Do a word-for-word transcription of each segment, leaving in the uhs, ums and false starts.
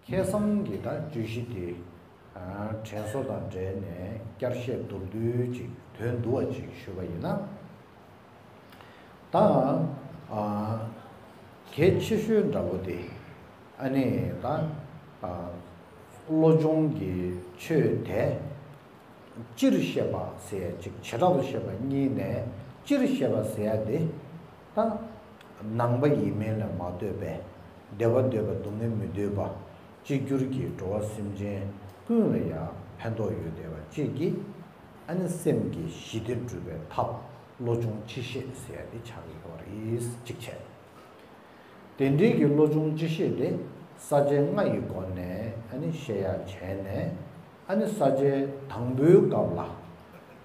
ཁ་སང་གི་ད་བརྗོད་གཞི་དེ། ཨ། དྲན་གསོ་དང་འབྲེལ་ནས་བསྐྱར་བཤད་མདོར་བསྡུས་ཅིག་དོན་བསྡུ་བ་ཅིག་ཞུས་པ་ཡིན་ན། ད། ཨ། གལ་ཆེ་ཤོས་འདྲ་བོ་དེ། ཨ་ནི་ད། ཨ། བློ་སྦྱོང་གི་ཆོས་དེ། སྤྱིར་བཤད་པ་ཟེར་ཡ་གཅིག་བྱེ་བྲག་ཏུ་བཤད་པ་གཉིས་ནས་སྤྱིར་བཤད་པ་ཟེར་ཡ་དེ། ད། ནང་པ་ཡིན་མིན་ལ་མ་ལྟོས་པའི་བདེ་བ་འདོད་པ་སྡུག་བསྔལ་མི་འདོད་པ། གཅིག་གྱུར་གྱི་འགྲོ་བ་སེམས་ཅན་ཀུན་ལ་ཡང་ཕན་ཐོགས་ཡོད་བསྡད་པ་བཅས་ཀྱི། ཨ་ནི་སེམས་ཀྱི་ཞི་བདེ་སྒྲུབ་པའི་ཐབས་བློ་སྦྱོང་སྤྱི་བཤད་ཟེར་ཡ་དེ་ཆགས་ཀྱི་ཡོད་རེད། གཅིག་བྱས། དེ་འདྲའི་གི་བློ་སྦྱོང་སྤྱི་བཤད་དེ་ས་བཅད་ལྔ་ཡི་སྒོ་ནས་ཨ་ནི་བཤད་ཡ་བྱས་ནས། ཨ་ནི་ས་བཅད་དང་པོའི་སྐབས་ལ།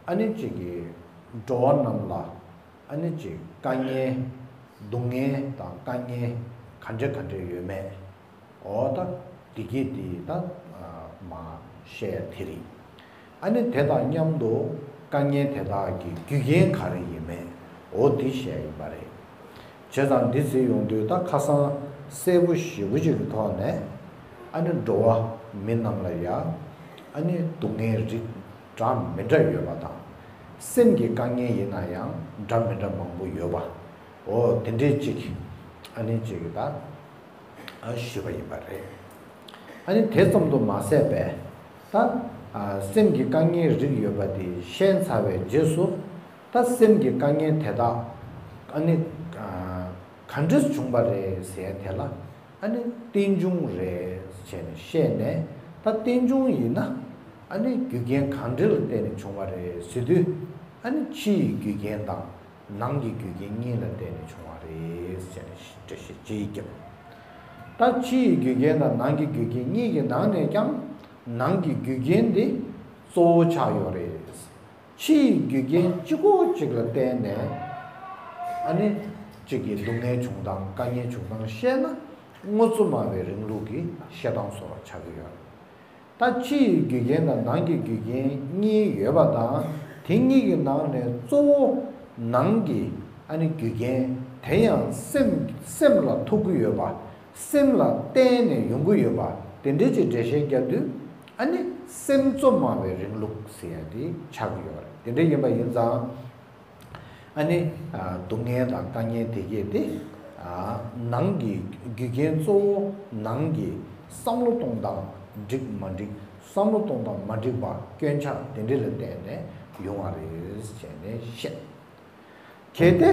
ཨ་ནི་གཅིག་གི་འགྲོ་བ་རྣམས་ལ། ཨ་ནི་གཅིག་དཀའ་ངལ། སྡུག་བསྔལ་དང་དཀའ་ངལ་ག་འདྲ་ག་འདྲ་ཡོད་མེད། འོ་ད། འདི་གས་དེ་ད། ཨ། མ་བཤད་ཡ་དེ་རེད། ཨ་ནི་དེ་དང་མཉམ་དུ་དཀའ་ངལ་དེ་དག་གི་རྒྱུ་རྐྱེན་ག་རེ་ཡིན་མིན། འོ་འདི་བཤད་ཡིན་པ་རེད། བྱས་ཙང་འདི་ཟེར་ཡོང་དུས་ད་ཁ་སང་གསལ་པོ་ཞེ་པོ་ཅིག་གི་ཐོག་ནས། ཨ་ནི་འགྲོ་བ་མི་རྣམས་ལ་ཡ། ཨ་ནི་སྡུག་བསྔལ་རིགས་འདྲ་མི་འདྲ་ཡོད་པ་དང་། སེམས་ཀྱི་དཀའ་ངལ་ཡིན་ན་ཡང་འདྲ་མི་འདྲ་མང་པོ་ཡོད་པ། འོ་དེ་འདྲའི་ཅིག་ཨ་ནི་ཅིག་ད། ཨ། ཞུས་པ་ཡིན་པ་རེད། ཨ་ནི་དེ་ཙམ་དུ་མ་ཟད་པས། ད། ཨ། སེམས་ཀྱི་དཀའ་ངལ་རིགས་ཡོད་པ་དེ་བཤད་ཚར་བའི་རྗེས་སུ། ད་སེམས་ཀྱི་དཀའ་ངལ་དེ་དག་ཨ་ནི། ཨ། ག་འདྲས་བྱུང་བ་རེད་ཟེར་དེ་ལ། ཨ་ནི་རྟེན་འབྱུང་རེད་ཟེར་ནས་བཤད་ནས། ད་རྟེན་འབྱུང་ཡིན་ན། ཨ་ནི་རྒྱུ་རྐྱེན་གང་འདྲ་ལ་བརྟེན་ནས་བྱུང་བ་རེད་ཟེར་དུས། ཨ་ནི་ཕྱི་ཡི་རྒྱུ་རྐྱེན་དང་། ནང་གི་རྒྱུ་རྐྱེན་གཉིས་ལ་བརྟེན་ནས་བྱུང་བ་རེད་ཟེར་ནས་འགྲེལ་བཤད་ཅིག་བརྒྱབ། ད་ཕྱི་ཡི་རྒྱུ་རྐྱེན་དང་ནང་གི་རྒྱུ་རྐྱེན་གཉིས་ཀྱི་ནང་ནས་ཀྱང་། ནང་གི་རྒྱུ་རྐྱེན་འདི་གཙོ་བོ་ཆགས་ཡོད་རེད། ཕྱི་ཡི་རྒྱུ་རྐྱེན་གཅིག་པོ་གཅིག་ལ་བརྟེན་ནས། ཨ་ནི་གཅིག་གི་སྡུག་བསྔལ་བྱུང་སྟངས་དཀའ་ངལ་བྱུང་སྟངས་བཤད་ན། དངོས་གཙོ་སྨྲ་བའི་རིང་ལུགས་ཀྱི་བཤད་སྟངས་བཟོ་འདྲ་ཆགས་ཀྱི་ཡོད་རེད། ད་ཕྱི་ཡི་རྒྱུ་རྐྱེན་དང་ནང་གི་རྒྱུ་རྐྱེན་གཉིས་ཡོད་པ་དང་། དེ་གཉིས་ཀྱི་ནང་ནས་གཙོ་བོ་ནང་གི། ཨ་ནི་རྒྱུ་རྐྱེན་དེ་ཡང་སེམས། སེམས་ལ་ཐུག་གི་ཡོད་པ། སེམས་ལ་བརྟེན་ནས་ཡོང་གི་ཡོད་པ། དེ་འདྲའི་ཅིག་འགྲེལ་བཤད་བརྒྱབ་དུས། ཨ་ནི་སེམས་གཙོ་སྨྲ་བའི་རིང་ལུགས་ཟེར་ཡ་དེ་ཆགས་ཀྱི་ཡོད་རེད། དེ་འདྲ་ཡིན་པ་ཡིན་ཙང་། ཨ་ནི། ཨ། སྡུག་བསྔལ་དང་དཀའ་ངལ་དེ་གས་དེ། ཨ། ནང་གི་རྒྱུ་རྐྱེན་གཙོ་བོ་ནང་གི་བསམ་བློ་གཏོང་སྟངས་འགྲིག་མ་འགྲིག་བསམ་བློ་གཏོང་སྟངས་མ་འགྲིག་པ། སྐྱོན་ཆ་དེ་འདྲ་ལ་བརྟེན་ནས་ཡོང་བ་རེད་ཟེར་ནས་བཤད། གལ་ཏེ།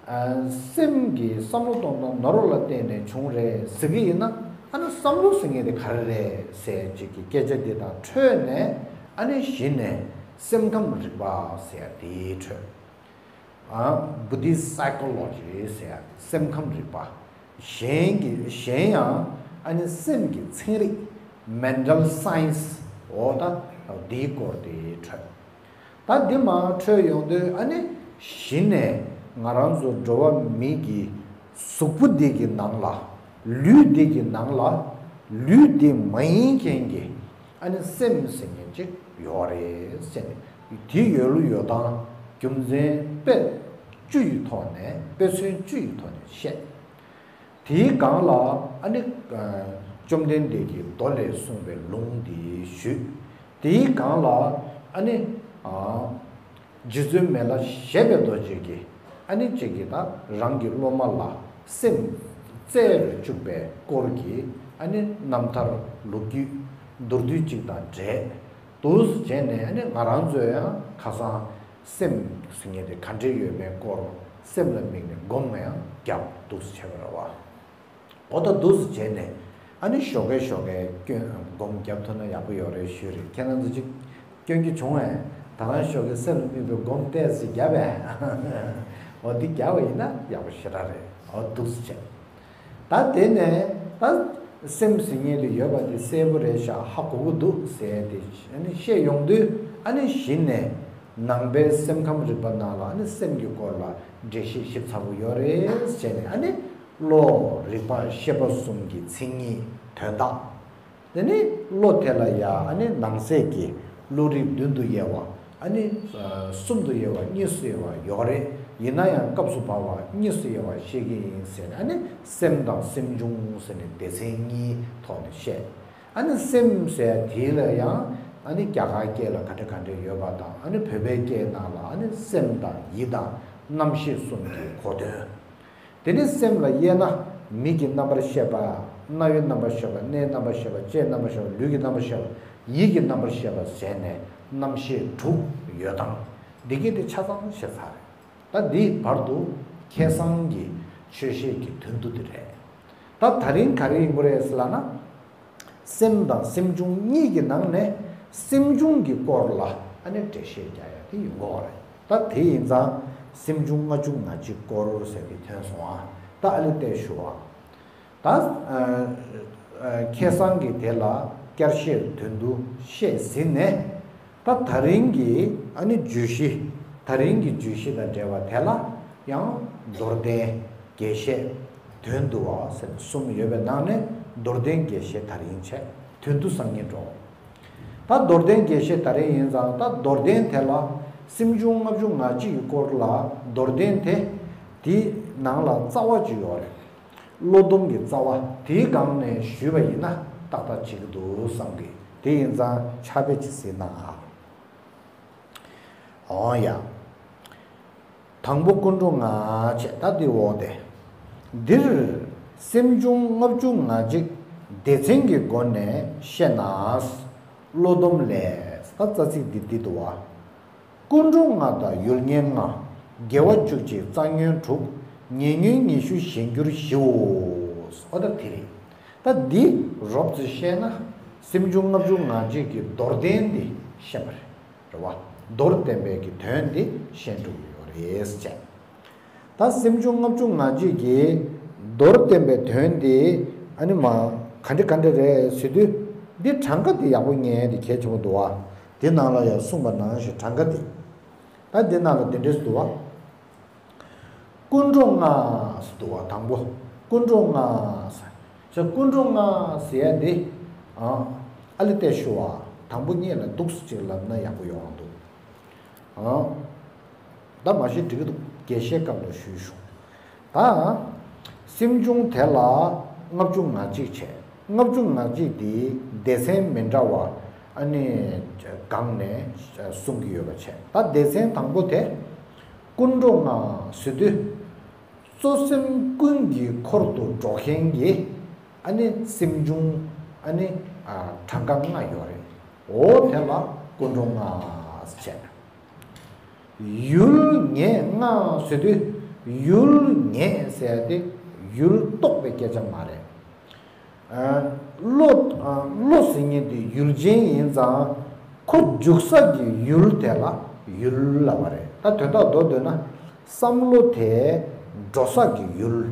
ཨ། སེམས་ཀྱི་བསམ་བློ་གཏོང་སྟངས་ནོར་བ་ལ་བརྟེན་ནས་བྱུང་རེད་ཟེར་གྱི་ཡིན་ན། ཨ་ནི་བསམ་བློ་ཟེར་མཁན་དེ་ག་རེ་རེད་ཟེར་ཅིག་གི་སྐད་ཆ་འདི་དང་འཕྲོས་ནས། ཨ་ནི་གཞི་ནས་སེམས་ཁམས་རིག་པ་ཟེར་ཡ་དེའི་འཕྲོས། ཨ། Buddhist psychology ཟེར་ཡ་སེམས་ཁམས་རིག་པ། གཞན་གྱི། གཞན་ཡང་ཨ་ནི་སེམས་ཀྱི་ཚན་རིག mental science འོ་ད་འདིའི་སྐོར་དེའི་འཕྲོས། ད་འདི་མར་འཕྲོས་ཡོང་དུས། ཨ་ནི་གཞི་ནས་ང་རང་ཚོ་འགྲོ་བ་མི་གི་གཟུགས་པོ་འདི་གི་ནང་ལ། ལུས་འདི་གི་ནང་ལ། ལུས་འདི་མ་ཡིན་མཁན་གྱི། ཨ་ནི་སེམས་ཟེར་མཁན་ཅིག་ཡོད་རེད་ཟེར་ནས། དེ་ཡོད་ལུགས་ཡོད་སྟངས་རྒྱུ་མཚན་དཔེ་བཅུ་ཡི་ཐོག་ནས། དཔེ་མཚོན་བཅུ་ཡི་ཐོག་ནས་བཤད། དེའི་སྒང་ལ་ཨ་ནི། ཨ། བཅོམ་ལྡན་འདས་ཀྱིས་མདོ་ལས་གསུངས་པའི་ལུང་འདི་ཞུས། དེའི་སྒང་ལ་ཨ་ནི། ཨ། རྗེ་བཙུན་མི་ལ་བཞད་པའི་རྡོ་རྗེ་གིས། ཨ་ནི་གཅིག་གིས་ད་རང་གི་སློབ་མ་ལ་སེམས་རྩེ་རུ་བཅུག་པའི་སྐོར་གྱི། ཨ་ནི་རྣམ་ཐར་ལོ་རྒྱུས་མདོར་བསྡུས་གཅིག་དང་འབྲེལ་འདུག་སེ་བྱས་ནས། ཨ་ནི་ང་རང་ཚོས་ཡང་ཁ་སང་སེམས་ཟེར་མཁན་དེ་ག་འདྲས་ཡོད་མེད་སྐོར། སེམས་ལ་དམིགས་ནས་སྒོམ་ཡང་བརྒྱབ་འདུག་སེ་བྱས་པ་རེད་བ། འོ་ད་འདུག་སེ་བྱས་ནས། ཨ་ནི་ཞོགས་ཀས་ཞོགས་ཀས་སྐྱོན་སྒོམ་བརྒྱབ་ཐུབ་ན་ཡག་པོ་ཡོད་རེད་ཞུས་རེད། ཁྱེད་རང་ཚོ་ཅིག་སྐྱོན་གྱི་བྱུང་བས། ད་རང་ཞོགས་ཀས་སེམས་ལ་དམིགས་པའི་སྒོམ་ཏོག་ཙམ་བརྒྱབ་པས། འོ་འདི་བརྒྱབ་པ་ཡིན་ན་ཡག་པོ་ཞེ་དྲག་རེད། འོ་འདུག་སེ་བྱས། ད་དེ་ནས་ད་སེམས་ཟེར་མཁན་དེ་ཡོད་པ་དེ་གསལ་པོ་རེད་ཤག་ཧ་གོ་གི་འདུག་ཟེར་དེ་ཨ་ནི་བཤད་ཡོང་དུས། ཨ་ནི་གཞི་ནས་ནང་པའི་སེམས་ཁམས་རིག་པ་ནང་ལ། ཨ་ནི་སེམས་ཀྱི་སྐོར་ལ་འགྲེལ་བཤད་ཞིབ་ཚགས་པོ་ཡོད་རེད་ཟེར་ནས། ཨ་ནི་བློ། རིག་པ། ཤེས་པ་གསུམ་གྱི་མཚན་ཉིད་དོན་དག་དེ་ནི་བློ་དེ་ལ་ཡ། ཨ་ནི་ནང་གསེས་ཀྱི་བློ་རིག་བདུན་དུ་དབྱེ་བ། ཨ་ནི་ཨ་གསུམ་དུ་དབྱེ་བ། གཉིས་སུ་དབྱེ་བ་ཡོད་རེད། ཡིན་ན་ཡང་སྐབས་སུ་བབ་པ་གཉིས་སུ་དབྱེ་བ་བཤད་ཀྱི་ཡིན་ཟེར་ནས། ཨ་ནི་སེམས་དང་སེམས་བྱུང་ཟེར་ནས་སྡེ་ཚན་གཉིས་ཐོག་ནས་བཤད། ཨ་ནི་སེམས་ཟེར་དེ་ལ་ཡང་ཨ་ནི་རྒྱ་གར་སྐད་ལ་ག་འདྲ་ག་འདྲ་ཡོད་པ་དང་། ཨ་ནི་བོད་པའི་སྐད་ནང་ལ་ཨ་ནི་སེམས་དང་ཡིད་དང་རྣམ་ཤེས་གསུམ་གྱི་གོ་དོན། དེ་ནས་སེམས་ལ་དབྱེ་ན། མིག་གི་རྣམ་པར་ཤེས་པ། རྣ་བའི་རྣམ་པར་ཤེས་པ། སྣའི་རྣམ་པར་ཤེས་པ། ལྕེའི་རྣམ་པར་ཤེས་པ། ལུས་ཀྱི་རྣམ་པར་ཤེས་པ། ཡིད་ཀྱི་རྣམ་པར་ཤེས་པ་ཟེར་ནས་རྣམ་ཤེས་དྲུག་ཡོད་སྟངས། འདི་གའི་དེ་ཆ་ཚང་བཤད་ཚར་རེད། ད་འདིའི་བར་དུ་ཁ་སང་གི་ཆོས་བཤད་ཀྱི་དོན་དུ་དེ་རེད། ད་ད་རིང་ག་རེ་ཡིན་དགོས་རེད་ཟེར་ལབ་ན། སེམས་དང་སེམས་བྱུང་གཉིས་ཀྱི་ནང་ནས་སེམས་བྱུང་གི་སྐོར་ལ་ཨ་ནི་འགྲེལ་བཤད་རྒྱག་ཡ་དེ་ཡིན་དགོས་རེད། ད་དེ་ཡིན་ཙང་སེམས་བྱུང་ལྔ་བཅུ་ང་གཅིག་སྐོར་ཟེར་གྱི་ཐོན་སོང་ཨ། ད་ཨ་ལི་བལྟས་ཞུ་བ། ད་ཨ་ཨ་ཁ་སང་གི་དེ་ལ་བསྐྱར་བཤད་དོན་དུ་བཤད་ཟིན་ནས། ད་ད་རིང་གི་ཨ་ནི་བརྗོད་གཞི། ད་རིང་གི་བརྗོད་གཞི་དང་འབྲེལ་བ་དེ་ལ་ཡང་མདོར་བསྟན། རྒྱས་བཤད། དོན་བསྡུ་བ་ཟེར་ནས་གསུམ་ཡོད་པའི་ནང་ནས་མདོར་བསྟན་རྒྱས་བཤད་ད་རིང་བྱས། དོན་བསྡུ་སང་ཉིན་འགྲོ། ད་མདོར་བསྟན་རྒྱས་བཤད་ད་རིང་ཡིན་ཙང་། ད་མདོར་བསྟན་དེ་ལ་སེམས་བྱུང་ལྔ་བཅུ་ང་གཅིག་གི་སྐོར་ལ་མདོར་བསྟན་དེ། དེའི་ནང་ལ་རྩ་བ་ཅིག་ཡོད་རེད། བློ་སྡོམ་གྱི་རྩ་བ་དེའི་སྒང་ནས་ཞུས་པ་ཡིན་ན་ཏག་ཏག་བྱེད་ཀྱི་འདུག་བསམ་གི། དེ་ཡིན་ཙང་ཕྱག་དཔེ་ཅིག་གཟིགས་གནང་ཨ། འོང་ཡ། དང་པོ་ཀུན་འགྲོ་ལྔ་བྱས། ད་འདི་འོག་དེ། འདིར་སེམས་བྱུང་ལྔ་བཅུ་ང་གཅིག་སྡེ་ཚན་གྱི་སྒོ་ནས་བཤད་ན། བློ་སྡོམ་ལས། ད་རྩ་ཚིག་འདི་འདི་འདུག་བ། ཀུན་འགྲོ་ལྔ་དང་ཡུལ་ངེས་ལྔ། དགེ་བ་བཅུ་གཅིག་རྩ་ཉོན་དྲུག་ཉེ་ཉོན་ཉི་ཤུ་གཞན་འགྱུར་བཞིའོ། འོ་ད་དེ་རེད། ད་འདི་རོབ་ཙམ་བཤད་ན། སེམས་བྱུང་ལྔ་བཅུ་ང་གཅིག་གི་མདོར་བསྟན་འདི་བཤད་པ་རེད། རེད་བ། མདོར་བསྟན་པའི་གི་དོན་འདི་བཤད་འགྲོ་གི་ཡོད་རེད་ཟེར་བྱས། ད་སེམས་བྱུང་ལྔ་བཅུ་ང་གཅིག་གི་མདོར་བསྟན་པའི་དོན་འདི་ཨ་ནི་མ་ག་འདྲ་ག་འདྲ་རེད་ཟེར་དུས། འདི་གྲངས་ཀ་འདི་ཡག་པོ་ཉན་ཡ་འདི་གལ་ཆེན་པོ་འདུག་བ། འདི་ནང་ལ་ཡང་གསུངས་པ་ནང་བཞིན་གྲངས་ཀ་འདི། ད་འདི་ནང་ལ་འདི་འདྲས་འདུག་བ། ཀུན་འགྲོ་ལྔ་ཟེར་འདུག་བ། དང་པོ་ཀུན་འགྲོ་ལྔ་ཟེར། ཀུན་འགྲོ་ལྔ་ཟེར་ཡ་འདི། ཨ་ཨ་ལི་བལྟས་ཞུ་བ། དང་པོ་ཉིད་ལ་འདུག་སེ་ཅིག་ལབ་ན་ཡག་པོ་ཡོང་འདུག་ཨ། ད་མ་གཞི་འགྲིག་གི་འདུག་རྒྱས་བཤད་སྐབས་ལ་ཞུས་ཤོག་ད་སེམས་བྱུང་དེ་ལ་ལྔ་བཅུ་ང་གཅིག་བྱས། ལྔ་བཅུ་ང་གཅིག་དེ་སྡེ་ཚན་མི་འདྲ་བ་ཨ་ནི་སྒང་ནས་གསུང་གི་ཡོད་པ་བྱས། ད་སྡེ་ཚན་དང་པོ་དེ་ཀུན་འགྲོ་ལྔ་ཟེར་དུས། གཙོ་སེམས་ཀུན་གྱི་འཁོར་དུ་འགྲོ་མཁན་གྱི་ཨ་ནི་སེམས་བྱུང་ཨ་ནི་ཨ་གྲངས་ཀ་ལྔ་ཡོད་རེད། འོ་དེ་ལ་ཀུན་འགྲོ་ལྔ་ཟེར་བྱས། ཡུལ་ངེས་ལྔ་ཟེར་དུས། ཡུལ་ངེས་ཟེར་ཏེ་ཡུལ་རྟོགས་པའི་སྐད་ཆ་མ་རེད། ཨ་བློ་ཨ་བློ་ཟེར་མཁན་དེ་ཡུལ་ཅན་ཡིན་ཙང་། ཁོ་འཇུག་ས་གི་ཡུལ་དེ་ལ་ཡུལ་ལབ་པ་རེད། ད་དོན་དག་མདོར་བསྡུས་ན། བསམ་བློ་དེ་འགྲོ་ས་གི་ཡུལ།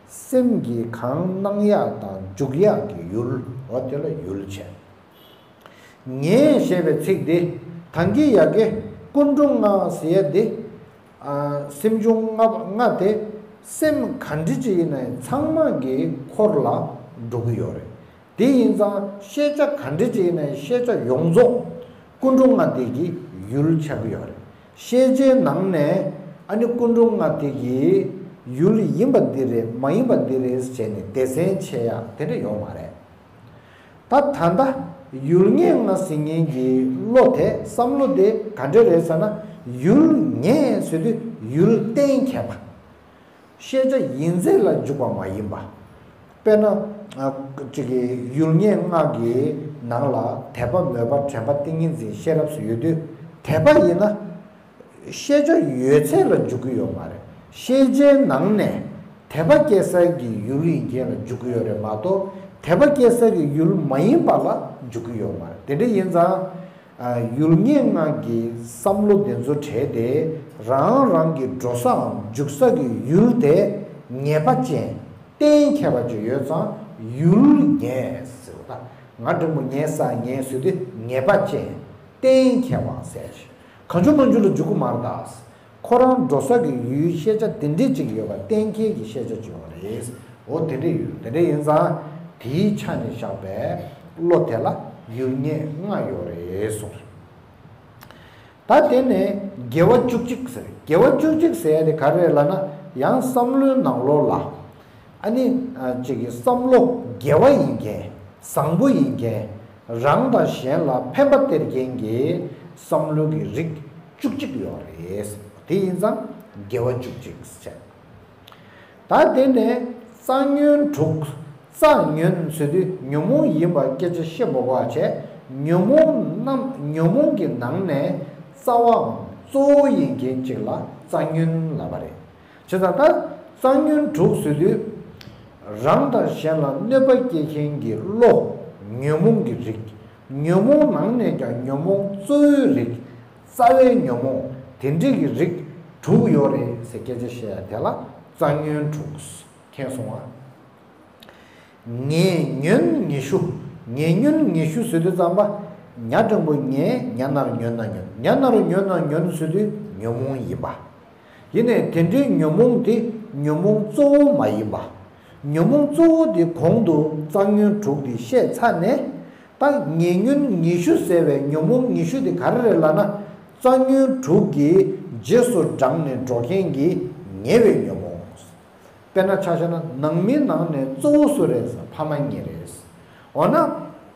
སེམས་ཀྱིས་གང་སྣང་ཡག་དང་འཇུག་ཡག་གི་ཡུལ། འོ་དེ་ལ་ཡུལ་བྱས། ངེས་ཞེས་པའི་ཚིག་འདི་ད་གིན་ཡ་གི་ཀུན་འགྲོ་ལྔ་ཟེར་ཡ་འདི། ཨ་སེམས་བྱུང་ལྔ་ལྔ་དེ་སེམས་ག་འདྲ་ཅིག་ཡིན་ན་ཡང་ཚང་མ་གི་འཁོར་ལ་འགྲོ་གི་ཡོད་རེད། དེ་ཡིན་ཙང་ཤེས་བྱ་ག་འདྲ་ཅིག་ཡིན་ན་ཡང་ཤེས་བྱ་ཡོངས་རྫོགས་ཀུན་འགྲོ་ལྔ་དེ་གི་ཡུལ་ཆགས་ཀྱི་ཡོད་རེད། ཤེས་བྱའི་ནང་ནས་ཨ་ནི་ཀུན་འགྲོ་ལྔ་དེ་གི་ཡུལ་ཡིན་པ་འདི་རེད་མ་ཡིན་པ་འདི་རེད་ཟེར་ནས་སྡེ་ཚན་ཕྱེ་ཡག་དེ་འདྲ་ཡོད་མ་རེད། ད་ད་ལྟ་ཡུལ་ངེས་ལྔ་ཟེར་མཁན་གྱི་བློ་དེ་བསམ་བློ་དེ་ག་འདྲ་རེད་ཟེར་ན། ཡུལ་ངེས་ཟེར་དུས་ཡུལ་གཏན་འཁེལ་བ། ཤེས་བྱ་ཡིན་ཚད་ལ་འཇུག་པ་མ་ཡིན་པ། དཔེར་ན། ཨ་ཅིག་གི་ཡུལ་ངེས་ལྔ་གི་ནང་ལ་དད་པ་མོས་པ་དྲན་པ་ཏིང་ངེ་འཛིན་ཤེས་རབ་སོགས་ཡོད་དུས། དད་པ་ཡིན་ན། ཤེས་བྱ་ཡོད་ཚད་ལ་འཇུག་གི་ཡོད་མ་རེད། ཤེས་བྱའི་ནང་ནས་དད་པ་སྐྱེ་ས་གི་ཡུལ་ཡིན་མཁན་ལ་འཇུག་གི་ཡོད་རེད་མ་གཏོགས། དད་པ་སྐྱེ་ས་གི་ཡུལ་མ་ཡིན་པ་ལ་འཇུག་གི་ཡོད་མ་རེད། དེ་འདྲ་ཡིན་ཙང་། ཨ་ཡུལ་ངེས་ལྔ་གི་བསམ་བློ་དེ་ཚོ་བྲལ་ཏེ། རང་རང་གི་འགྲོ་སའམ་འཇུག་ས་གི་ཡུལ་དེ་ངེས་པ་ཅན། གཏན་འཁེལ་བ་ཅིག་ཡོད་ཙང་ཡུལ་ངེས་ཟེར་བ། ད་ང་འབྲིང་པོ་ངེས་ས་ངེས་ཟེར་དུས་ངེས་པ་ཅན། གཏན་འཁེལ་བ་ཟེར་ཞིང་། གང་བྱུང་མང་བྱུང་ལ་འཇུག་གི་མ་རེད་ད། ཁོ་རང་འགྲོ་ས་གི་ཡུལ་ཤེས་བྱ་དེ་འདྲས་ཅིག་ཡོད་པ་གཏན་འཁེལ་གྱི་ཤེས་བྱ་ཅིག་ཡོད་རེད། འོ་དེ་འདྲས་ཡོད། དེ་འདྲས་ཡིན་ཙང་དེའི་ཆ་ནས་བཞག་པའི་བློ་དེ་ལ་ཡུལ་ངེས་ལྔ་ཡོད་རེད་གསུངས། ད་དེ་ནས་དགེ་བ་བཅུ་གཅིག་ཟེར། དགེ་བ་བཅུ་གཅིག་ཟེར་ཡ་དེ་ག་རེ་རེད་ལབ་ན། ཡང་བསམ་བློའི་ནང་ལོགས་ལ་ཨ་ནི་ཨ་ཅིག་གི་བསམ་བློ་དགེ་བ་ཡིན་མཁན། བཟང་པོ་ཡིན་མཁན། རང་དང་གཞན་ལ་ཕན་པ་སྟེར་མཁན་གྱི་བསམ་བློ་གི་རིགས་བཅུ་གཅིག་ཡོད་རེད། དེ་ཡིན་ཙང་དགེ་བ་བཅུ་གཅིག་བྱས། ད་དེ་ནས་རྩ་ཉོན་དྲུག་རྩ་ཉོན་ཟེར་དུས་ཉོན་མོངས་ཡིན་པ་སྐད་ཆ་བཤད་མ་དགོས་པ་བྱས། ཉོན་མོངས་རྣམས་ཉོན་མོངས་ཀྱི་ནང་ནས་རྩ་བའམ་གཙོ་བོ་ཡིན་མཁན་ཅིག་ལ་རྩ་ཉོན་ལབ་པ་རེད། བྱས་ཙང་ད་རྩ་ཉོན་དྲུག་ཟེར་དུས། རང་དང་གཞན་ལ་གནོད་པ་སྐྱེལ་མཁན་གྱི་བློ། ཉོན་མོངས་ཀྱི་རིགས། ཉོན་མོངས་ནང་ནས་ཀྱང་ཉོན་མོངས་གཙོ་བོའི་རིགས། རྩ་བའི་ཉོན་མོངས་དེ་འདྲས་ཀྱི་རིགས་དྲུག་ཡོད་རེད་ཟེར་སྐད་ཆ་བཤད་ཡ་དེ་ལ་རྩ་ཉོན་དྲུག་མཁྱེན་སོང་ང་། ངེས་ཉོན་ཉི་ཤུ། ངེས་ཉོན་ཉི་ཤུ་ཟེར་དུས་ཙམ་པ། ཉ་སྤྲང་པོ་ངེས་ཉ་ནར་ཉོན་ན་ཉོན། ཉ་ནར་ཉོན་ན་ཉོན་ཟེར་དུས་ཉོན་མོངས་ཡིན་པ། ཡིན་ནའི་དེ་འདྲའི་ཉོན་མོངས་དེ་ཉོན་མོངས་གཙོ་བོ་མ་ཡིན་པ། ཉོན་མོངས་གཙོ་བོ་དེ་གོང་དུ་རྩ་ཉོན་དྲུག་དེ་བཤད་ཚར་ནས། ད་ངེས་ཉོན་ཉི་ཤུ་ཟེར་བའི་ཉོན་མོངས་ཉི་ཤུ་དེ་ག་རེ་རེད་ལབ་ན། རྩ་ཉོན་དྲུག་གི་རྗེས་སུ་འབྲངས་ནས་འགྲོ་མཁན་གྱི་ངེས་པའི་ཉོན་མོངས། དཔེར་ན་ཆ་བཞག་ན་ནང་མིའི་ནང་ནས་གཙོ་བོ་སུ་རེད་ཟེར་ན་ཕ་མ་གཉིས་རེད། འོ་ན།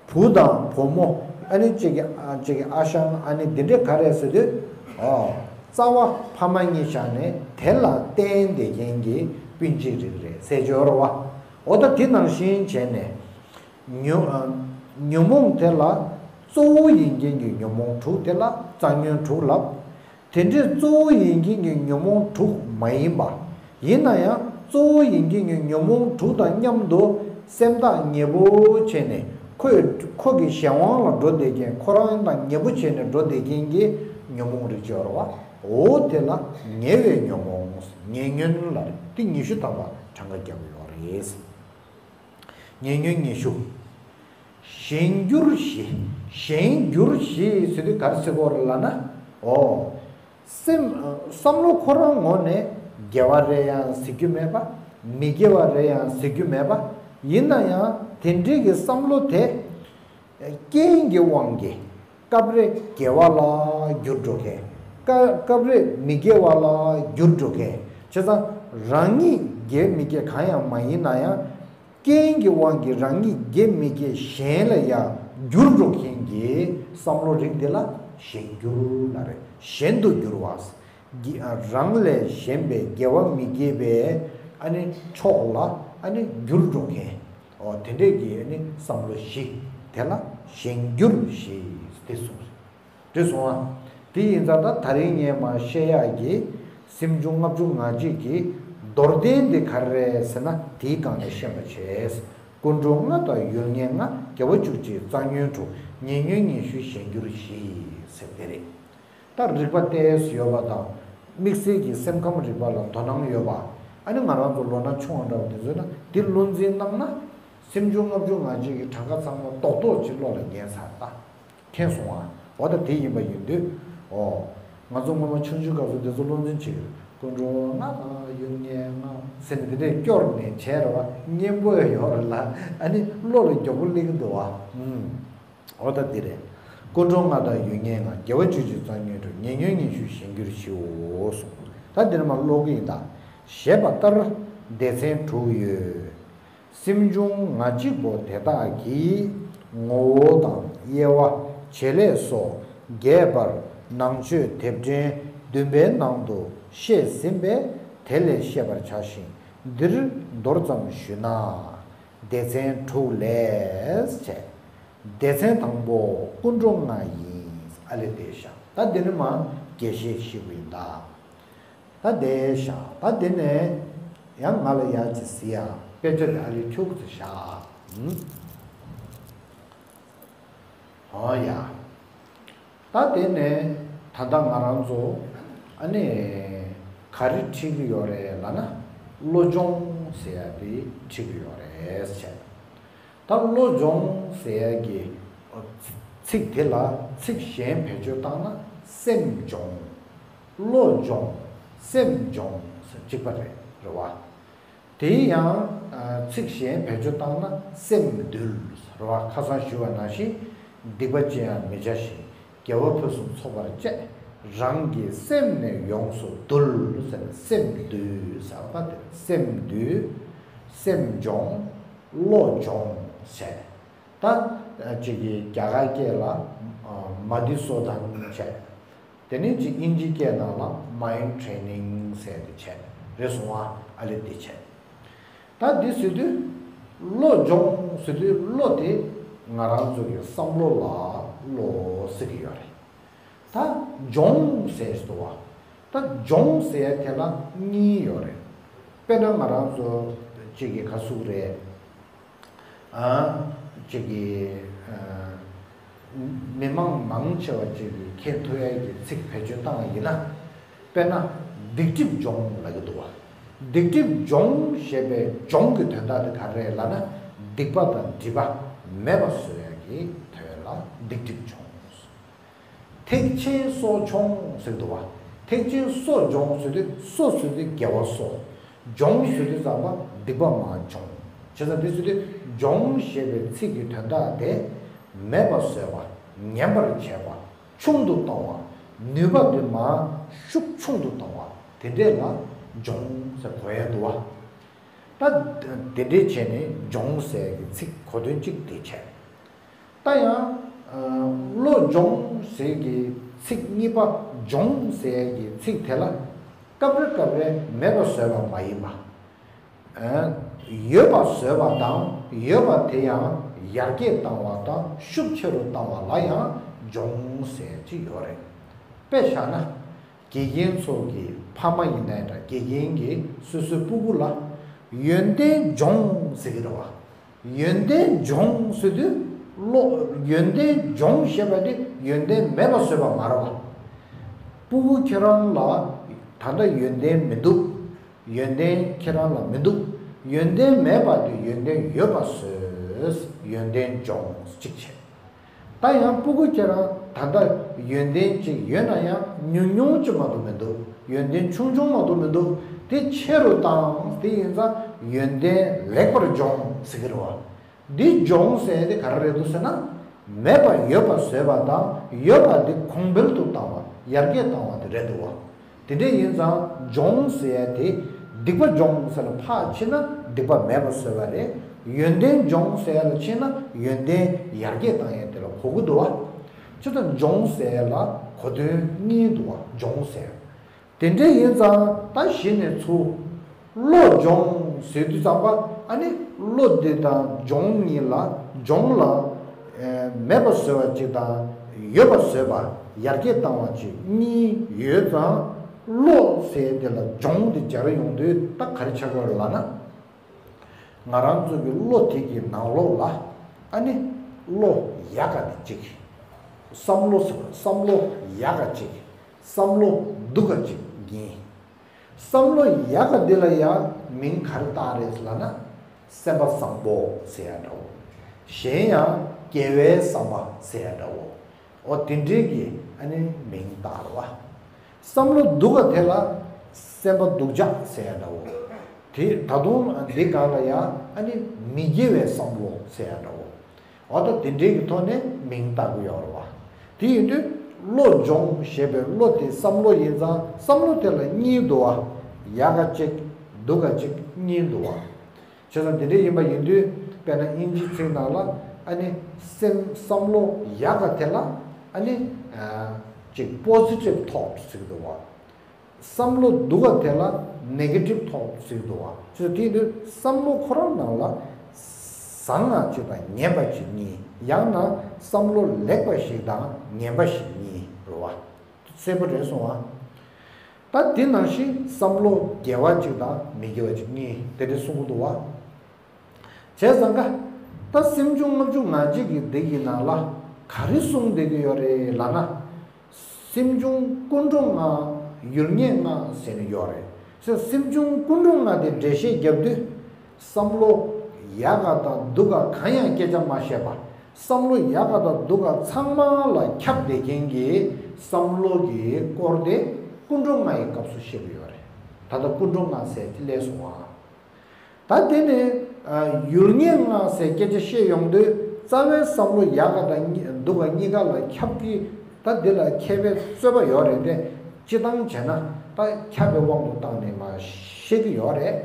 བུ་དང་བུ་མོ། ཨ་ནི་གཅིག་གི་ཨ་གཅིག་གི་ཨ་ཞང་ཨ་ནི་འདི་འདྲས་ག་རེ་ཟེར་དུས། ཨོ། རྩ་བ་ཕ་མ་གཉིས་བཞག་ནས་དེ་ལ་བརྟེན་བསྡད་མཁན་གྱི་སྤུན་མཆེད་རིགས་རེད་ཟེར་གྱི་ཡོད་རེད་བ། འོ་ད་དེ་ནང་བཞིན་བྱས་ནས། ཉོན་ཨ་ཉོན་མོངས་དེ་ལ་གཙོ་བོ་ཡིན་མཁན་གྱི་ཉོན་མོངས་དྲུག་དེ་ལ་རྩ་ཉོན་དྲུག་ལབ། དེ་འདྲའི་གཙོ་བོ་ཡིན་མཁན་གྱི་ཉོན་མོངས་དྲུག་མ་ཡིན་པ། ཡིན་ན་ཡང་གཙོ་བོ་ཡིན་མཁན་གྱི་ཉོན་མོངས་དྲུག་དང་མཉམ་དུ་སེམས་ཐག་ཉེ་པོ་བྱས་ནས་ཁོས་ཁོ་གི་གཞན་དབང་ལ་འགྲོ་བསྡད་མཁན། ཁོ་རང་དང་ཉེ་པོ་བྱས་ནས་འགྲོ་བསྡད་མཁན་གྱི་ཉོན་མོངས་རིགས་ཅིག་ཡོད་རེད་བ། འོ་དེ་ལ་ཉེ་བའི་ཉོན་མོངས་ངེས་ཉོན་ལབ་རེད། དེ་ཉི་ཤུ་ཐམ་པ་གྲངས་ཀ་རྒྱག་གི་ཡོད་རེད། ཉེ་ཉོན་ཉི་ཤུ། གཞན་འགྱུར་བཞི། གཞན་འགྱུར་བཞི་ཟེར་དུས་ག་རེ་ཟེར་གྱི་ཡོད་རེད་ལབ་ན། འོ། སེམས་བསམ་བློ་ཁོ་རང་ངོས་ནས་དགེ་བ་རེད་ཡང་ཟེར་རྒྱུ་མེད་པ། མི་དགེ་བ་རེད་ཡང་ཟེར་རྒྱུ་མེད་པ། ཡིན་ན་ཡང་དེ་འདྲའི་གི་བསམ་བློ་དེ། རྐྱེན་གྱི་དབང་གིས་སྐབས་རེ་དགེ་བ་ལ་འགྱུར་འགྲོ་མཁན། སྐབས་སྐབས་རེ་མི་དགེ་བ་ལ་འགྱུར་འགྲོ་མཁན། བྱས་ཙང་རང་ཉིད་དགེ་མི་དགེ་གང་ཡང་མ་ཡིན་ན་ཡང་། རྐྱེན་གྱི་དབང་གིས་རང་ཉིད་དགེ་མི་དགེ་གཞན་ལ་ཡང་འགྱུར་འགྲོ་མཁན་གྱི་བསམ་བློ་རིགས་དེ་ལ་གཞན་འགྱུར་ལབ་རེད། གཞན་དུ་འགྱུར་བ། དགེ་རང་ལས་གཞན་པའི་དགེ་བ་མི་དགེ་བའི་ཨ་ནི་ཕྱོགས་ལ་ཨ་ནི་འགྱུར་འགྲོ་མཁན། འོ་དེ་འདྲས་ཀྱི་ཨ་ནི་བསམ་བློ་བཞི་དེ་ལ་གཞན་འགྱུར་བཞི་དེ་གསུངས་རེད། འགྲིག་སོང་ཨ། དེ་ཡིན་ཙང་ད་ད་རིང་ངས་མར་བཤད་ཡག་གི་སེམས་བྱུང་ལྔ་བཅུ་ང་གཅིག་གི་མདོར་བསྟན་འདི་ག་རེ་རེད་ཟེར་ན། དེའི་སྒང་ནས་ཤེས་པ་བྱས། ཀུན་འགྲོ་ལྔ་དང་ཡུལ་ངེས་ལྔ། དགེ་བ་བཅུ་གཅིག་རྩ་ཉོན་དྲུག་ཉེ་ཉོན་ཉི་ཤུ་གཞན་འགྱུར་བཞི་ཟེར་དེ་རེད། ད་རིག་པ་ཏོག་ཙམ་ཡོད་པ་དང་། དམིགས་བསལ་གྱི་སེམས་ཁམས་རིག་པ་ལ་དོ་སྣང་ཡོད་པ། ཨ་ནི་ང་རང་ཚོ་ལོ་ན་ཆུང་བ་འདྲ་བོ་དེ་ཚོས་ན་འདི་བློ་འཛིན་གནང་ན། སེམས་བྱུང་ལྔ་བཅུ་ང་གཅིག་གི་གྲངས་ཀ་ཚང་མ་རྡོག་རྡོག་ཅིག་བློ་ལ་ངེས་ཚར་ད། མཁྱེན་སོང་ཨ། འོ་ད་དེ་ཡིན་པ་ཡིན་དུས། འོ། ང་ཚོ་སྔོན་མ་ཆུང་ཆུང་སྐབས་སུ་དེ་ཚོ་བློ་འཛིན་བྱེད་ཀྱི་རེད། ཀུན་འགྲོ་ལྔ་དང་ཡུལ་ངེས་ལྔ་ཟེར་ནས་དེ་འདྲས་སྐྱོར་ནས་བྱས་རེད་བ། སྙན་པོ་ཡོད་རེད་ལ། ཨ་ནི་བློ་ལ་མགྱོགས་པོ་སླེབས་ཀྱི་འདུག་བ། ཨུམ། འོ་ད་འདི་རེད། ཀུན་འགྲོ་ལྔ་དང་ཡུལ་ངེས་ལྔ། དགེ་བ་བཅུ་གཅིག་རྩ་ཉོན་དྲུག་ཉེ་ཉོན་ཉི་ཤུ་གཞན་འགྱུར་བཞིའོ་གསུངས། ད་འདིར་མ་ཀློག་གི་ཡིན་ད། ཞེས་པ་ལྟར་སྡེ་ཚན་དྲུག་ཡོད། སེམས་བྱུང་ང་གཅིག་པོ་དེ་དག་གི་ངོ་བོ་དང་དབྱེ་བ། བྱེད་ལས་སོགས་རྒྱས་པར་ནང་ཆོས་དེབ་ཕྲེང་བདུན་པའི་ནང་དུ་བཤད་ཟིན་པས་དེ་ལས་ཤེས་པར་བྱ་ཞིང་། འདིར་མདོར་ཙམ་ཞུས་ན། སྡེ་ཚན་དྲུག་ལས་བྱས། སྡེ་ཚན་དང་པོ་ཀུན་འགྲོ་ལྔ་ཡིན། ཨ་ལས་བསྡད་བཞག་ད་འདི་ནི་མ་རྒྱས་བཤད་ཞིག་ཡིན་ད། ད་བསྡད་བཞག་ད་འདི་ནས་ཡང་ང་ལ་ཡག་ཅིག་ཟེར་ཡ། དཔེ་ཆ་དེ་ཨ་ལས་ཁྱུག་ཙམ་བཞག་ཨོ་ཡ། ད་དེ་ནས་ད་ལྟ་ང་རང་ཚོ་ཨ་ནི་ག་རེ་ཁྲིད་ཀྱི་ཡོད་རེད་ལབ་ན། བློ་སྦྱོང་ཟེར་ཡ་དེ་ཁྲིད་ཀྱི་ཡོད་རེད་ཟེར། ད་བློ་སྦྱོང་ཟེར་ཡ་གི་ཚིག་དེ་ལ་ཚིག་གཞན་བེད་སྤྱོད་བཏང་ན་སེམས་སྦྱོང་། བློ་སྦྱོང་། སེམས་སྦྱོང་ཟེར་གཅིག་པ་རེད་རེད་བ། དེ་ཡང་ཚིག་གཞན་བེད་སྤྱོད་བཏང་ན་སེམས་འདུལ་རེད་བ། ཁ་སང་ཞུས་པ་ནང་བཞིན་སྡིག་པ་ཅི་ཡང་མི་བྱ་ཞིང་། དགེ་བ་ཕུན་སུམ་ཚོགས་པར་སྤྱད། རང་གི་སེམས་ནི་ཡོངས་སུ་འདུལ་ཟེར་ནས་སེམས་འདུལ་ཟེར་བ་དེ། སེམས་འདུལ། སེམས་སྦྱོང་། བློ་སྦྱོང་ཟེར། ད་ཅིག་གི་རྒྱ་གར་སྐད་ལ་མ་དྷི་སུ་དན་བྱས། དེ་ནས་ཅིག་དབྱིན་ཇི་སྐད་ནང་ལ་mind training ཟེར་ཏེ་བྱས། རེད་སོང་ཨ། ཨ་ལེ་འདི་བྱས། ད་འདི་ཟེར་དུས་བློ་སྦྱོང་ཟེར་དུས་བློ་དེ་ང་རང་ཚོ་གི་བསམ་བློ་ལ་བློ་ཟེར་གི་ཡོད་རེད། ད་སྦྱོང་ཟེར་དུ་བ། ད་སྦྱོང་ཟེར་དེ་ལ་གཉིས་ཡོད་རེད། དཔེར་ན་ང་རང་ཚོ་ཅིག་གི་ག་ཟེར་རེད། ཨ། ཅིག་གི་ཨ། མི་མང་མང་ཆེ་བ་ཅིག་གི་མཁྱེན་ཐུབ་ཡ་གི་ཚིག་བེད་སྤྱོད་བཏང་བ་ཡིན་ན། དཔེར་ན་སྡིག་སྒྲིབ་སྦྱོང་ལབ་ཀྱི་འདུག་བ། སྡིག་སྒྲིབ་སྦྱོང་ཞེས་པའི་སྦྱོང་གི་དོན་དག་དེ་ག་རེ་རེད་ལབ་ན། སྡིག་པ་དང་སྒྲིབ་པ་མེད་པ་བཟོ་ཡ་གི་དོན་ལ་སྡིག་སྒྲིབ་སྦྱོང་། ཐེག་ཆེན་སོ་སྦྱོང་ཟེར་འདུག་བ། ཐེག་ཆེན་སོ་སྦྱོང་ཟེར་དུས་སོ་ཟེར་དུས་དགེ་བ་སོ། སྦྱོང་ཟེར་དུས་ཙམ་པ་སྡིག་པ་མར་སྦྱོང་། བྱས་ཙང་འདི་ཟེར་དུས་སྦྱོང་ཞེས་པའི་ཚིག་གི་དོན་དག་དེ་མེད་པ་བཟོས་པ། ངན་པར་བྱས་པ། ཆུང་དུ་གཏོང་བ། ནུས་པ་དེ་མར་ཤུགས་ཆུང་དུ་གཏོང་བ། དེ་འདྲས་ལ་སྦྱོང་ཟེར་གོ་ཡ་འདུག་བ། ད་དེ་འདྲས་བྱས་ནས་སྦྱོང་ཟེར་གྱི་ཚིག་གོ་དོན་གཅིག་དེ་བྱས། ད་ཡང་། ཨ། བློ་སྦྱོང་ཟེར་གྱི་ཚིག་གཉིས་པ་སྦྱོང་ཟེར་གྱི་ཚིག་དེ་ལ་སྐབས་རེ་སྐབས་རེ་མེད་པ་བཟོས་པ་མ་ཡིན་པ། ཨ། ཡོད་པ་བཟོས་པ་དང་ཡོད་པ་དེ་ཡང་ཡར་རྒྱས་བཏང་བ་དང་ཤུགས་ཆེ་རུ་བཏང་བ་ལ་ཡང་སྦྱོང་ཟེར་གྱི་ཡོད་རེད། དཔེ་བཞག་ན། དགེ་རྒན་ཚོ་གི་ཕ་མ་ཡིན་ནའི་འདྲ། དགེ་རྒན་གྱིས་སོ་སོའི་སྤུ་གུ་ལ་ཡོན་ཏན་སྦྱོང་ཟེར་གྱི་རེད་བ། ཡོན་ཏན་སྦྱོང་ཟེར་དུས་བློ། ཡོན་ཏན་སྦྱོང་ཞེས་པ་དེ་ཡོན་ཏན་མེད་པ་བཟོས་པ་མ་རེད་བ། སྤུ་གུ་ཁྱེད་རང་ལ་ད་ལྟ་ཡོན་ཏན་མི་འདུག་ཡོན་ཏན་ཁྱེད་རང་ལ་མི་འདུག་ཡོན་ཏན་མེད་པ་དེ་ཡོན་ཏན་ཡོད་པ་བཟོས། ཡོན་ཏན་སྦྱོང་གཅིག་བྱས། ད་ཡང་སྤུ་གུ་ཁྱེད་རང་ད་ལྟ་ཡོན་ཏན་གཅིག་ཡོད་ན་ཡང་ཉུང་ཉུང་ཅིག་མ་གཏོགས་མི་འདུག་ཡོན་ཏན་ཆུང་ཆུང་མ་གཏོགས་མི་འདུག་དེ་ཆེ་རུ་བཏང་། དེ་ཡིན་ཙང་ཡོན་ཏན་ལེགས་པར་སྦྱོང་ཟེར་གྱི་རེད་བ། འདི་སྦྱོང་ཟེར་དེ་ག་རེ་རེད་འདུག་ཟེར་ན། མེད་པ་ཡོད་པ་བཟོས་པ་དང་ཡོད་པ་འདི་གོང་འཕེལ་དུ་བཏང་བ། ཡར་རྒྱས་བཏང་བ་དེ་རེད་འདུག་བ། དེ་འདྲ་ཡིན་ཙང་སྦྱོང་ཟེར་ཡ་དེ་སྡིག་པ་སྦྱོང་ཟེར་ལ་ཕར་ཕྱིན་ན་སྡིག་པ་མེད་པ་བཟོས་པ་རེད། ཡོན་ཏན་སྦྱོང་ཟེར་ཡ་ལ་ཕྱིན་ན་ཡོན་ཏན་ཡར་རྒྱས་བཏང་ཡ་དེ་ལ་གོ་གི་འདུག་བ། ཅི་ལྟར་སྦྱོང་ཟེར་ཡ་ལ་གོ་དོན་གཉིས་འདུག་བ། སྦྱོང་ཟེར་ཡ་དེ་འདྲ་ཡིན་ཙང་ད་གཞི་ནས་ཚུར་བློ་སྦྱོང་ཟེར་དུས་ཙམ་པ། ཨ་ནི་བློ་འདི་དང་སྦྱོང་གཉིས་ལ། སྦྱོང་ལ་ཨེ་མེད་པ་བཟོས་པ་གཅིག་དང་ཡོད་པ་བཟོས་པ། ཡར་རྒྱས་བཏང་བ་གཅིག་གཉིས་ཡོད་ཙང་། བློ་ཟེར་དེ་ལ་སྦྱོང་དེ་སྦྱར་ཡོང་དུས་ད་ག་རེ་ཆགས་ཀྱི་ཡོད་རེད་ལབ་ན། ང་རང་ཚོ་གི་བློ་དེ་གི་ནང་ལོགས་ལ་ཨ་ནི་བློ་ཡག་ག་དེ་གཅིག་བསམ་བློ་ཟེར་བ། བསམ་བློ་ཡག་ག་གཅིག་བསམ་བློ་སྡུག་ག་གཅིག་གཉིས། བསམ་བློ་ཡག་ག་འདི་ལ་ཡང་མིང་ག་རེ་བཏགས་རེད་ལབ་ན། སེམས་པ་བཟང་པོ་ཟེར་ཡ་འདྲ་བོ། གཞན་ཡང་དགེ་བའི་བསམ་པ་ཟེར་ཡ་འདྲ་བོ། འོ་དེ་འདྲའི་གི་ཨ་ནི་མིང་བཏགས་རེད་བ། བསམ་བློ་སྡུག་ག་དེ་ལ་སེམས་པ་སྡུག་ཅག་ཟེར་ཡ་འདྲ་བོ། དེ་ད་དུང་འདི་སྒང་ལ་ཡང་ཨ་ནི་མི་དགེ་བའི་བསམ་བློ་ཟེར་ཡ་འདྲ་བོ། འོ་ད་དེ་འདྲའི་གི་ཐོག་ནས་མིང་བཏགས་ཀྱི་ཡོད་རེད་བ། དེ་ཡིན་དུས་བློ་སྦྱོང་ཞེས་པའི་བློ་དེ་བསམ་བློ་ཡིན་ཙང་བསམ་བློ་དེ་ལ་གཉིས་འདུག་བ། ཡག་ག་གཅིག་སྡུག་ག་གཅིག་གཉིས་འདུག་བ། བྱས་ཙང་དེ་འདྲ་ཡིན་པ་ཡིན་དུས་དཔེར་ན་དབྱིན་ཇིའི་ཚིག་ནང་ལ་ཨ་ནི་སེམས་བསམ་བློ་ཡག་ག་དེ་ལ་ཨ་ནི་ཨ་ཅིག་positive thought ཟེར་གྱི་འདུག་བ། བསམ་བློ་སྡུག་ག་དེ་ལ་negative thought ཟེར་གྱི་འདུག་བ། བྱས་ཙང་དེ་ཡིན་དུས་བསམ་བློ་ཁོ་རང་ནང་ལ་བཟང་ང་གཅིག་དང་ངན་པ་གཅིག་གཉིས། ཡང་ན་བསམ་བློ་ལེགས་པ་ཞིག་དང་ངན་པ་ཞིག་གཉིས་རེད་བ། གསལ་པོ་རེད་སོང་ཨ། ད་དེ་ནང་བཞིན་བསམ་བློ་དགེ་བ་གཅིག་དང་མི་དགེ་བ་གཅིག་གཉིས་དེ་འདྲ་གསུང་གི་འདུག་བ། བྱས་ཙང་ཀ། ད་སེམས་བྱུང་ལྔ་བཅུ་ང་གཅིག་གི་སྡེ་ཡི་ནང་ལ་ག་རེ་གསུངས་བསྡད་ཀྱི་ཡོད་རེད་ལབ་ན། སེམས་བྱུང་ཀུན་འགྲོ་ལྔ། ཡུལ་ངེས་ལྔ་ཟེར་ནས་ཡོད་རེད། སེ་སེམས་བྱུང་ཀུན་འགྲོ་ལྔ་དེ་འགྲེལ་བཤད་རྒྱབ་དུས། བསམ་བློ་ཡག་ག་དང་སྡུག་ག་གང་ཡང་སྐད་ཆ་མ་བཤད་པ། བསམ་བློ་ཡག་ག་དང་སྡུག་ག་ཚང་མ་ལ་ཁྱབ་བསྡད་མཁན་གྱི་བསམ་བློ་གི་སྐོར་དེ་ཀུན་འགྲོ་ལྔ་ཡི་སྐབས་སུ་བཤད་ཀྱི་ཡོད་རེད། ད་ལྟ་ཀུན་འགྲོ་ལྔ་ཟེར་དེ་སླེབས་སོང་ཨ། ད་དེ་ནས་ཡུལ་ངེས་ལྔ་ཟེར་སྐད་ཆ་བཤད་ཡོང་དུས་རྩ་བའི་བསམ་བློ་ཡག་ག་དང་སྡུག་ག་གཉིས་ཀ་ལ་ཁྱབ་ཀྱི། ད་འདི་ལ་མཁས་པའི་རྩོད་པ་ཡོད་རེད་དེ། སྤྱི་བཏང་བྱས་ན་ད་ཁྱབ་པའི་དབང་དུ་བཏང་ནས་མ་བཤད་ཀྱི་ཡོད་རེད།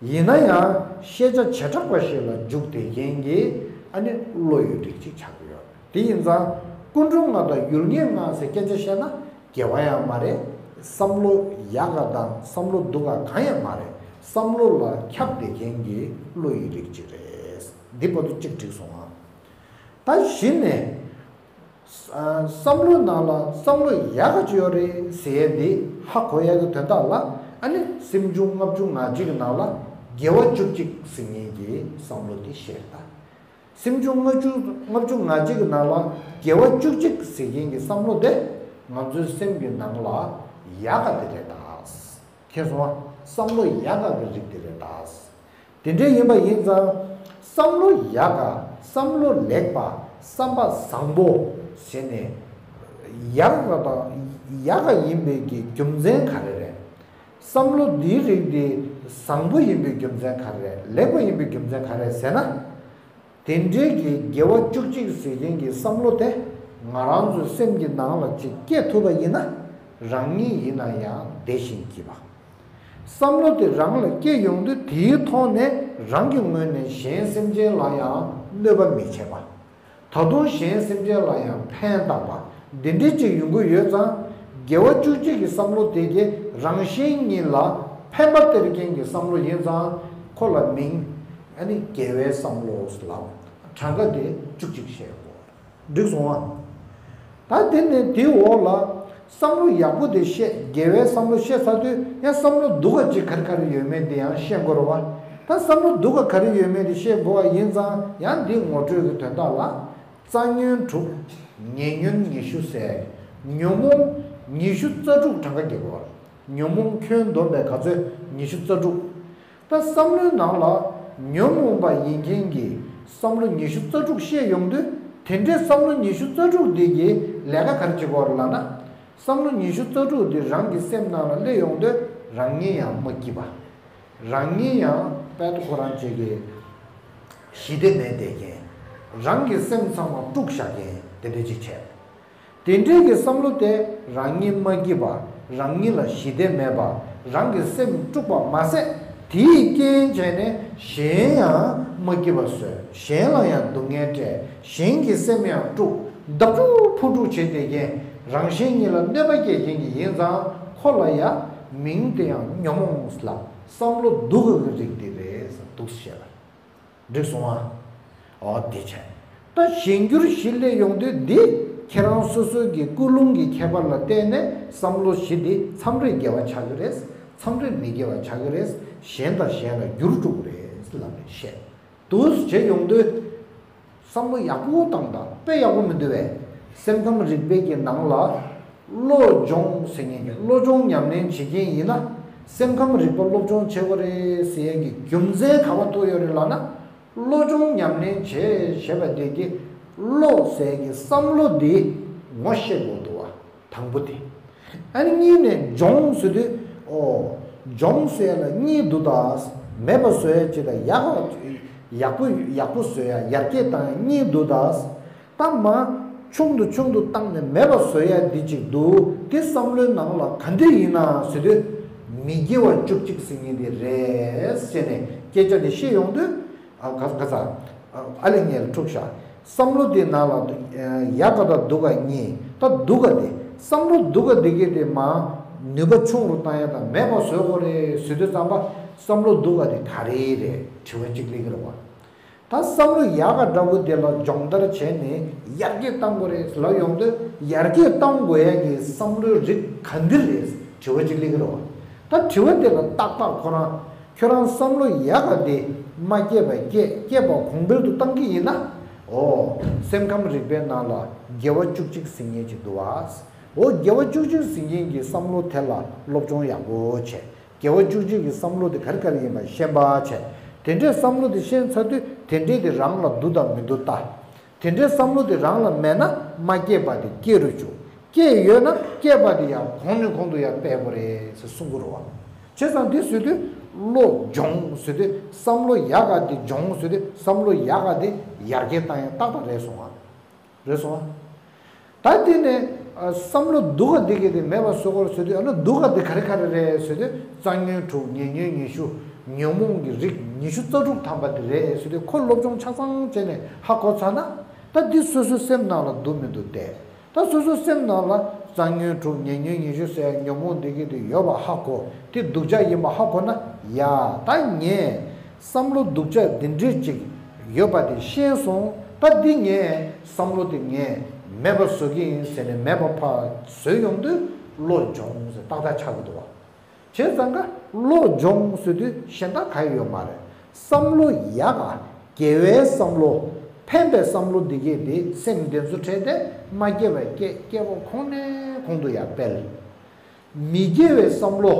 ཡིན་ན་ཡང་ཤེས་བྱ་བྱེ་བྲག་པ་ཞིག་ལ་འཇུག་བསྡད་མཁན་གྱི་ ཨ་ནི་བློ་ཡི་རིགས་གཅིག་ཆགས་ཀྱི་ཡོད་རེད། དེ་ཡིན་ཙང་ཀུན་འབྱུང་ལྔ་དང་ཡུལ་ངེས་ལྔ་ཟེར་སྐད་ཆ་བཤད་ན་དགེ་བ་ཡང་མ་རེད། བསམ་བློ་ཡག་ག་དང་བསམ་བློ་སྡུག་ག་གང་ཡང་མ་རེད། བསམ་བློ་ལ་ཁྱབ་བསྡད་མཁན་གྱི་བློ་ཡི་རིགས་གཅིག་རེད། འདི་བར་དུ་གཅིག་འགྲིག་སོང་ང་། ད་གཞི་ནས། བསམ་བློའི་ནང་ལ་བསམ་བློ་ཡག་ག་ཅིག་ཡོད་རེད་ཟེར་ཡས་དེ་ཧ་གོ་ཡག་གི་དོན་དག་ལ། ཨ་ནི་སེམས་བྱུང་ལྔ་བཅུ་ང་གཅིག་གི་ནང་ལ་དགེ་བ་བཅུ་གཅིག་ཟེར་མཁན་གྱི་བསམ་བློ་དེ་བཤད་ད། སེམས་བྱུང་ལྔ་བཅུ་ལྔ་བཅུ་ང་གཅིག་གི་ནང་ལ་དགེ་བ་བཅུ་གཅིག་ཟེར་མཁན་གྱི་བསམ་བློ་དེ་ང་ཚོའི་སེམས་ཀྱི་ནང་ལ་ཡག་ག་དེ་རེད་ད། མཁྱེན་སོང་ང་། བསམ་བློ་ཡག་ག་གི་རིགས་དེ་རེད་ད། དེ་འདྲ་ཡིན་པ་ཡིན་ཙང་། བསམ་བློ་ཡག་ག་བསམ་བློ་ལེགས་པ། བསམ་པ་བཟང་པོ་ཟེར་ནས། ཡག་ག་དང་ཡག་ག་ཡིན་པའི་གི་རྒྱུ་མཚན་ག་རེ་རེད། བསམ་བློ་འདིའི་རིགས་འདི་བཟང་པོ་ཡིན་པའི་རྒྱུ་མཚན་ག་རེ་རེད། ལེགས་པ་ཡིན་པའི་རྒྱུ་མཚན་ག་རེ་རེད་ཟེར་ན། དེ་འདྲའི་གི་དགེ་བ་བཅུ་གཅིག་ཟེར་མཁན་གྱི་བསམ་བློ་དེ་ང་རང་ཚོའི་སེམས་ཀྱི་ནང་ལ་ཅིག་སྐྱེ་ཐུབ་པ་ཡིན་ན། རང་ཉིད་ཡིན་ན་ཡང་བདེ་ཞིང་སྐྱིད་པ། བསམ་བློ་དེ་རང་ལ་སྐྱེ་ཡོང་དུས་དེའི་ཐོག་ནས་རང་གི་ངོས་ནས་གཞན་སེམས་ཅན་ལ་ཡང་གནོད་པ་མི་བྱེད་པ། ད་དུང་གཞན་སེམས་ཅན་ལ་ཡང་ཕན་བཏགས་པ། འདི་འདྲའི་ཅིག་ཡོང་གི་ཡོད་ཙང་། དགེ་བ་བཅུ་གཅིག་གི་བསམ་བློ་དེ་གིས་རང་གཞན་གཉིས་ལ་ཕན་པ་སྟེར་མཁན་གྱི་བསམ་བློ་ཡིན་ཙང་། ཁོ་ལ་མིང་ཨ་ནི་དགེ་བའི་བསམ་བློ་ལབ། གྲངས་ཀ་དེ་བཅུ་གཅིག་བཤད་དགོས། འགྲིག་སོང་ཨ། ད་དེ་ནས་དེའི་འོག་ལ་བསམ་བློ་ཡག་པོ་དེ་བཤད། དགེ་བའི་བསམ་བློ་བཤད་ཚར་དུས་ཡང་བསམ་བློ་སྡུག་ག་ཅིག་ག་རེ་ག་རེ་ཡོད་མེད་དེ་ཡང་བཤད་དགོས་རེད་བ། ད་བསམ་བློ་སྡུག་ག་ག་རེ་ཡོད་མེད་དེ་བཤད་དགོས་པ་ཡིན་ཙང་ཡང་འདི་ངོ་སྤྲོད་ཀྱི་དོན་དག་ལ། རྩ་ཉོན་དྲུག་ཉེ་ཉོན་ཉི་ཤུ་ཟེར། ཉོན་མོངས་ཉི་ཤུ་རྩ་དྲུག་གྲངས་ཀ་རྒྱག་དགོས་པ། ཉོན་མོངས་ཁྱོན་བསྡོམས་པས་ག་ཚོད། ཉི་ཤུ་རྩ་དྲུག་ད་བསམ་བློའི་ནང་ལ་ཉོན་མོངས་པ་ཡིན་མཁན་གྱི་བསམ་བློ་ཉི་ཤུ་རྩ་དྲུག་བཤད་ཡོང་དུས། དེ་འདྲའི་བསམ་བློ་ཉི་ཤུ་རྩ་དྲུག་འདི་གིས་ལས་ཀ་ག་རེ་བྱེད་དགོས་རེད་ལབ་ན། བསམ་བློ་ཉི་ཤུ་རྩ་དྲུག་འདི་རང་གི་སེམས་ནང་ལ་སླེབས་ཡོང་དུས་རང་ཉིད་ཡང་མ་སྐྱིད་པ། རང་ཉིད་ཡང་དཔལ་དུ་ཁོ་རང་བཅས་ཀྱི་ཞི་བདེ་མེད་བསྡད་མཁན། རང་གི་སེམས་ཚང་མ་དཀྲུགས་བཞག་མཁན་དེ་འདྲ་ཅིག་བྱས། དེ་འདྲའི་གི་བསམ་བློ་དེ་རང་ཉིད་མ་སྐྱིད་པ། རང་ཉིད་ལ་ཞི་བདེ་མེད་པ། རང་གི་སེམས་དཀྲུགས་པ་མ་ཟད། དེའི་རྐྱེན་བྱས་ནས་གཞན་ཡང་མ་སྐྱིད་པ་བཟོས། གཞན་ལ་ཡང་སྡུག་བསྔལ་སྤྲད། གཞན་གྱི་སེམས་ཡང་དཀྲུགས། བརྡབ་ཆུ་འཕུར་འཁྲུག་བྱེད་བསྡད་མཁན། རང་གཞན་གཉིས་ལ་གནོད་པ་སྐྱེལ་མཁན་གྱི་ཡིན་ཙང་། ཁོ་ལ་ཡང་མིང་དེ་ཡང་ཉོན་མོངས་ལབ། བསམ་བློ་སྡུག་གི་རིགས་དེ་རེད། སྡུག་ཟེར་བ། འགྲིག་སོང་ཨ། འོ་དེ་བྱས། ད་གཞན་འགྱུར་བཞི་སླེབས་ཡོང་དུས་འདི་ཁྱེད་རང་སོ་སོའི་གི་ཀུན་སློང་གི་ཁྱད་པར་ལ་བརྟེན་ནས་བསམ་བློ་བཞི་འདི་མཚམས་རེ་དགེ་བ་ཆགས་ཀྱི་རེད། མཚམས་རེ་མི་དགེ་བ་ཆགས་ཀྱི་རེད། གཞན་དང་གཞན་ལ་འགྱུར་འགྲོ་གི་རེད་ལབ་ནས་བཤད། འདུག་སེ་བྱས་ཡོང་དུས། བསམ་བློ་ཡག་པོ་བཏང་དང་དཔེ་ཡག་པོ་མི་འདུག་བས། སེམས་ཁམས་རིག་པའི་གི་ནང་ལ། བློ་སྦྱོང་ཟེར་མཁན་གྱི་བློ་སྦྱོང་ཉམས་ལེན་བྱེད་མཁན་ཡིན་ན། སེམས་ཁམས་རིག་པ་སློབ་སྦྱོང་བྱེད་དགོས་རེད་ཟེར་ཡས་ཀྱི་རྒྱུ་མཚན་ག་པར་ཐུག་ཡོད་རེད་ལབ་ན། བློ་སྦྱོང་ཉམས་ལེན་བྱེད་བྱེད་པ་དེ་གི་བློ་ཟེར་གྱི་བསམ་བློ་འདི་ངོ་ཤེས་དགོས་འདུག་བ། དང་པོ་དེ། ཨ་ནི་གཉིས་ནས་སྦྱོང་ཟེར་དུས། ཨོ། སྦྱོང་ཟེར་ཡ་ལ་གཉིས་འདུག་ད། མེད་པ་བཟོ་ཡ་ཅིག་དང་ཡག་ཡག་པོ་ཡག་པོ་བཟོ་ཡ། ཡར་རྒྱས་བཏང་ཡ་གཉིས་འདུག་ད། ད་མ། ཆུང་དུ་ཆུང་དུ་བཏང་ནས་མེད་པ་བཟོ་ཡ་འདི་ཅིག་འདུག་དེ་བསམ་བློའི་ནང་ལ་ག་འདྲ་ཡིན་ན་ཟེར་དུས། མི་དགེ་བ་བཅུ་གཅིག་ཟེར་མཁན་དེ་རེད་ཟེར་ནས་སྐད་ཆ་དེ་བཤད་ཡོང་དུས། ཨ་ག་ག་ས། ཨ་ལེ་ཉེར་དྲུག་ཤ། བསམ་བློ་དེ་ནང་ལ་ཡག་ག་དང་སྡུག་ག་གཉིས། ད་སྡུག་ག་དེ། བསམ་བློ་སྡུག་ག་དེ་གི་དེ་མ། ནུས་པ་ཆུང་རུ་བཏང་ཡ་དང་མེད་པ་བཟོ་དགོས་རེད་ཟེར་དུས་ཙམ་པ། བསམ་བློ་སྡུག་ག་དེ་ག་རེ་རེད། དྲི་བ་གཅིག་སླེབས་ཀྱི་རེད་བ། ད་བསམ་བློ་ཡག་ག་འདྲ་བོ་དེ་ལ་སྦྱོང་བརྡར་བྱས་ནས་ཡར་རྒྱས་གཏང་དགོས་རེད་ལབ་ཡོང་དུས། ཡར་རྒྱས་གཏང་དགོས་ཡ་གི་བསམ་བློའི་རིགས་ག་འདི་རེད། དྲི་བ་གཅིག་སླེབས་ཀྱི་རེད་བ། ད་དྲི་བ་དེ་ལ་ཏག་ཏག་ཁོ་རང་། ཁྱོད་རང་བསམ་བློ་ཡག་ག་དེ་མ་སྐྱེས་པ་སྐྱེས། སྐྱེས་པ་གོང་འཕེལ་དུ་བཏང་གི་ཡིན་ན། འོ། སེམས་ཁམས་རིག་པའི་ནང་ལ་དགེ་བ་བཅུ་གཅིག་ཟེར་མཁན་ཅིག་འདུག་བ། འོ་དགེ་བ་བཅུ་གཅིག་ཟེར་མཁན་གྱི་བསམ་བློ་དེ་ལ་སློབ་སྦྱོང་ཡག་པོ་བྱས། དགེ་བ་བཅུ་གཅིག་གི་བསམ་བློ་དེ་ག་རེ་ག་རེ་ཡིན་པ་ཤེས་པ་བྱས། དེ་འདྲའི་བསམ་བློ་དེ་ཤེས་ཚར་དུས་དེ་འདྲའི་དེ་རང་ལ་འདུག་དང་མི་འདུག་ལྟ། དེ་འདྲའི་བསམ་བློ་དེ་རང་ལ་མེད་ན་མ་སྐྱེས་པ་དེ་སྐྱེ་རུ་བཅུག་སྐྱེས་ཡོད་ན་སྐྱེས་པ་དེ་ཡང་གོང་ནས་གོང་དུ་ཡང་སྤེལ་དགོས་རེད་ཟེར་གསུང་གི་རེད་བ། བྱས་ཙང་དེ་ཟེར་དུས་བློ་སྦྱོང་ཟེར་དུས་བསམ་བློ་ཡག་ག་དེ་སྦྱོང་ཟེར་དུས་བསམ་བློ་ཡག་ག་དེ་ཡར་རྒྱས་བཏང་ཡང་ཏག་ཏག་རེད་སོང་བ། རེད་སོང་བ། ད་དེ་ནས་ཨ་བསམ་བློ་སྡུག་ག་དེ་གི་དེ་མེད་པ་བཟོ་དགོས་ཟེར་དུས། ཨ་ནི་སྡུག་ག་དེ་ག་རེ་ག་རེ་རེད་ཟེར་དུས། རྩ་ཉོན་དྲུག་ཉེ་ཉོན་ཉི་ཤུ། ཉོན་མོངས་ཀྱི་རིགས་ཉི་ཤུ་རྩ་དྲུག་ཐམ་པ་དེ་རེད་ཟེར་དུས་ཁོ་སློབ་སྦྱོང་ཆ་ཚང་བྱས་ནས་ཧ་གོ་ཚར་ན། ད་འདི་སོ་སོའི་སེམས་ནང་ལ་འདུག་མི་འདུག་བལྟས། ད་སོ་སོའི་སེམས་ནང་ལ་རྩ་ཉོན་དྲུག་ཉེ་ཉོན་ཉི་ཤུ་ཟེར་ཉོན་མོངས་འདི་གི་དེ་ཡོད་པ་ཧ་གོ། དེ་སྡུག་ཅག་ཡིན་པ་ཧ་གོ་ན། ཡ། ད་ངས་བསམ་བློ་སྡུག་ཅག་འདི་འདྲས་ཅིག་ཡོད་པ་དེ་ཤེས་སོང་། ད་འདི་ངས་བསམ་བློ་དེ་ངས་མེད་པ་བཟོ་གི་ཡིན་ཟེར་ནས་མེད་པ་ཕར་བཟོས་ཡོང་དུས་བློ་སྦྱོང་ཟེར་ཏག་ཏག་ཆགས་ཀྱི་འདུག་བ། བྱས་ཙང་ཀ་བློ་སྦྱོང་ཟེར་དུས་གཞན་དག་ག་ཡོད་མ་རེད། བསམ་བློ་ཡག་ག་དགེ་བའི་བསམ་བློ། ཕན་པའི་བསམ་བློ་འདི་གས་དེ་སེམས་དེ་ཚོ་ཁྲིད་དེ་མ་སྐྱེ་བ་སྐྱེ། སྐྱེ་བ་གོང་ནས་གོང་དུ་ཡར་སྤེལ། མི་དགེ་བའི་བསམ་བློ།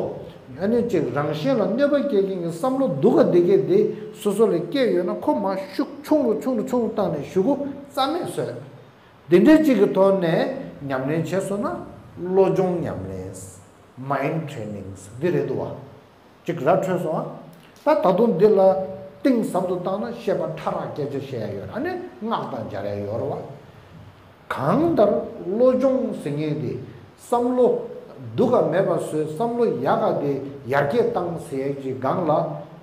ཨ་ནི་ཅིག་རང་གཞན་ལ་གནོད་པ་སྐྱེལ་མཁན་གྱི་བསམ་བློ་སྡུག་ག་འདི་གས་དེ་སོ་སོ་ལ་སྐྱེས་ཡོད་ན་ཁོ་མར་ཤུགས་ཆུང་རུ་ཆུང་རུ་ཆུང་རུ་བཏང་ནས་གཞུག་གུ་རྩ་མེད་བཟོས། འདི་འདྲའི་ཅིག་གི་ཐོག་ནས་ཉམས་ལེན་བྱས་སོང་ན་བློ་སྦྱོང་ཉམས་ལེན། Mind training འདི་རེད་འདུག་བ། ཅིག་ར་འཕྲོད་སོང་ཨ། ད་ད་དུང་འདི་ལ་གཏིང་ཟབ་ཏུ་བཏང་ན་བཤད་པ་ཕྲ་རགས་སྐད་ཆ་བཤད་ཡ་ཡོད་རེད། ཨ་ནི་སྔགས་དང་སྦྱར་ཡ་ཡོད་རེད་བ། གང་ལྟར་བློ་སྦྱོང་ཟེར་མཁན་དེ་བསམ་བློ་སྡུག་ག་མེད་པ་བཟོས། བསམ་བློ་ཡག་ག་དེ་ཡར་རྒྱས་བཏང་ཟེར་ཡ་ཅིག་སྒང་ལ།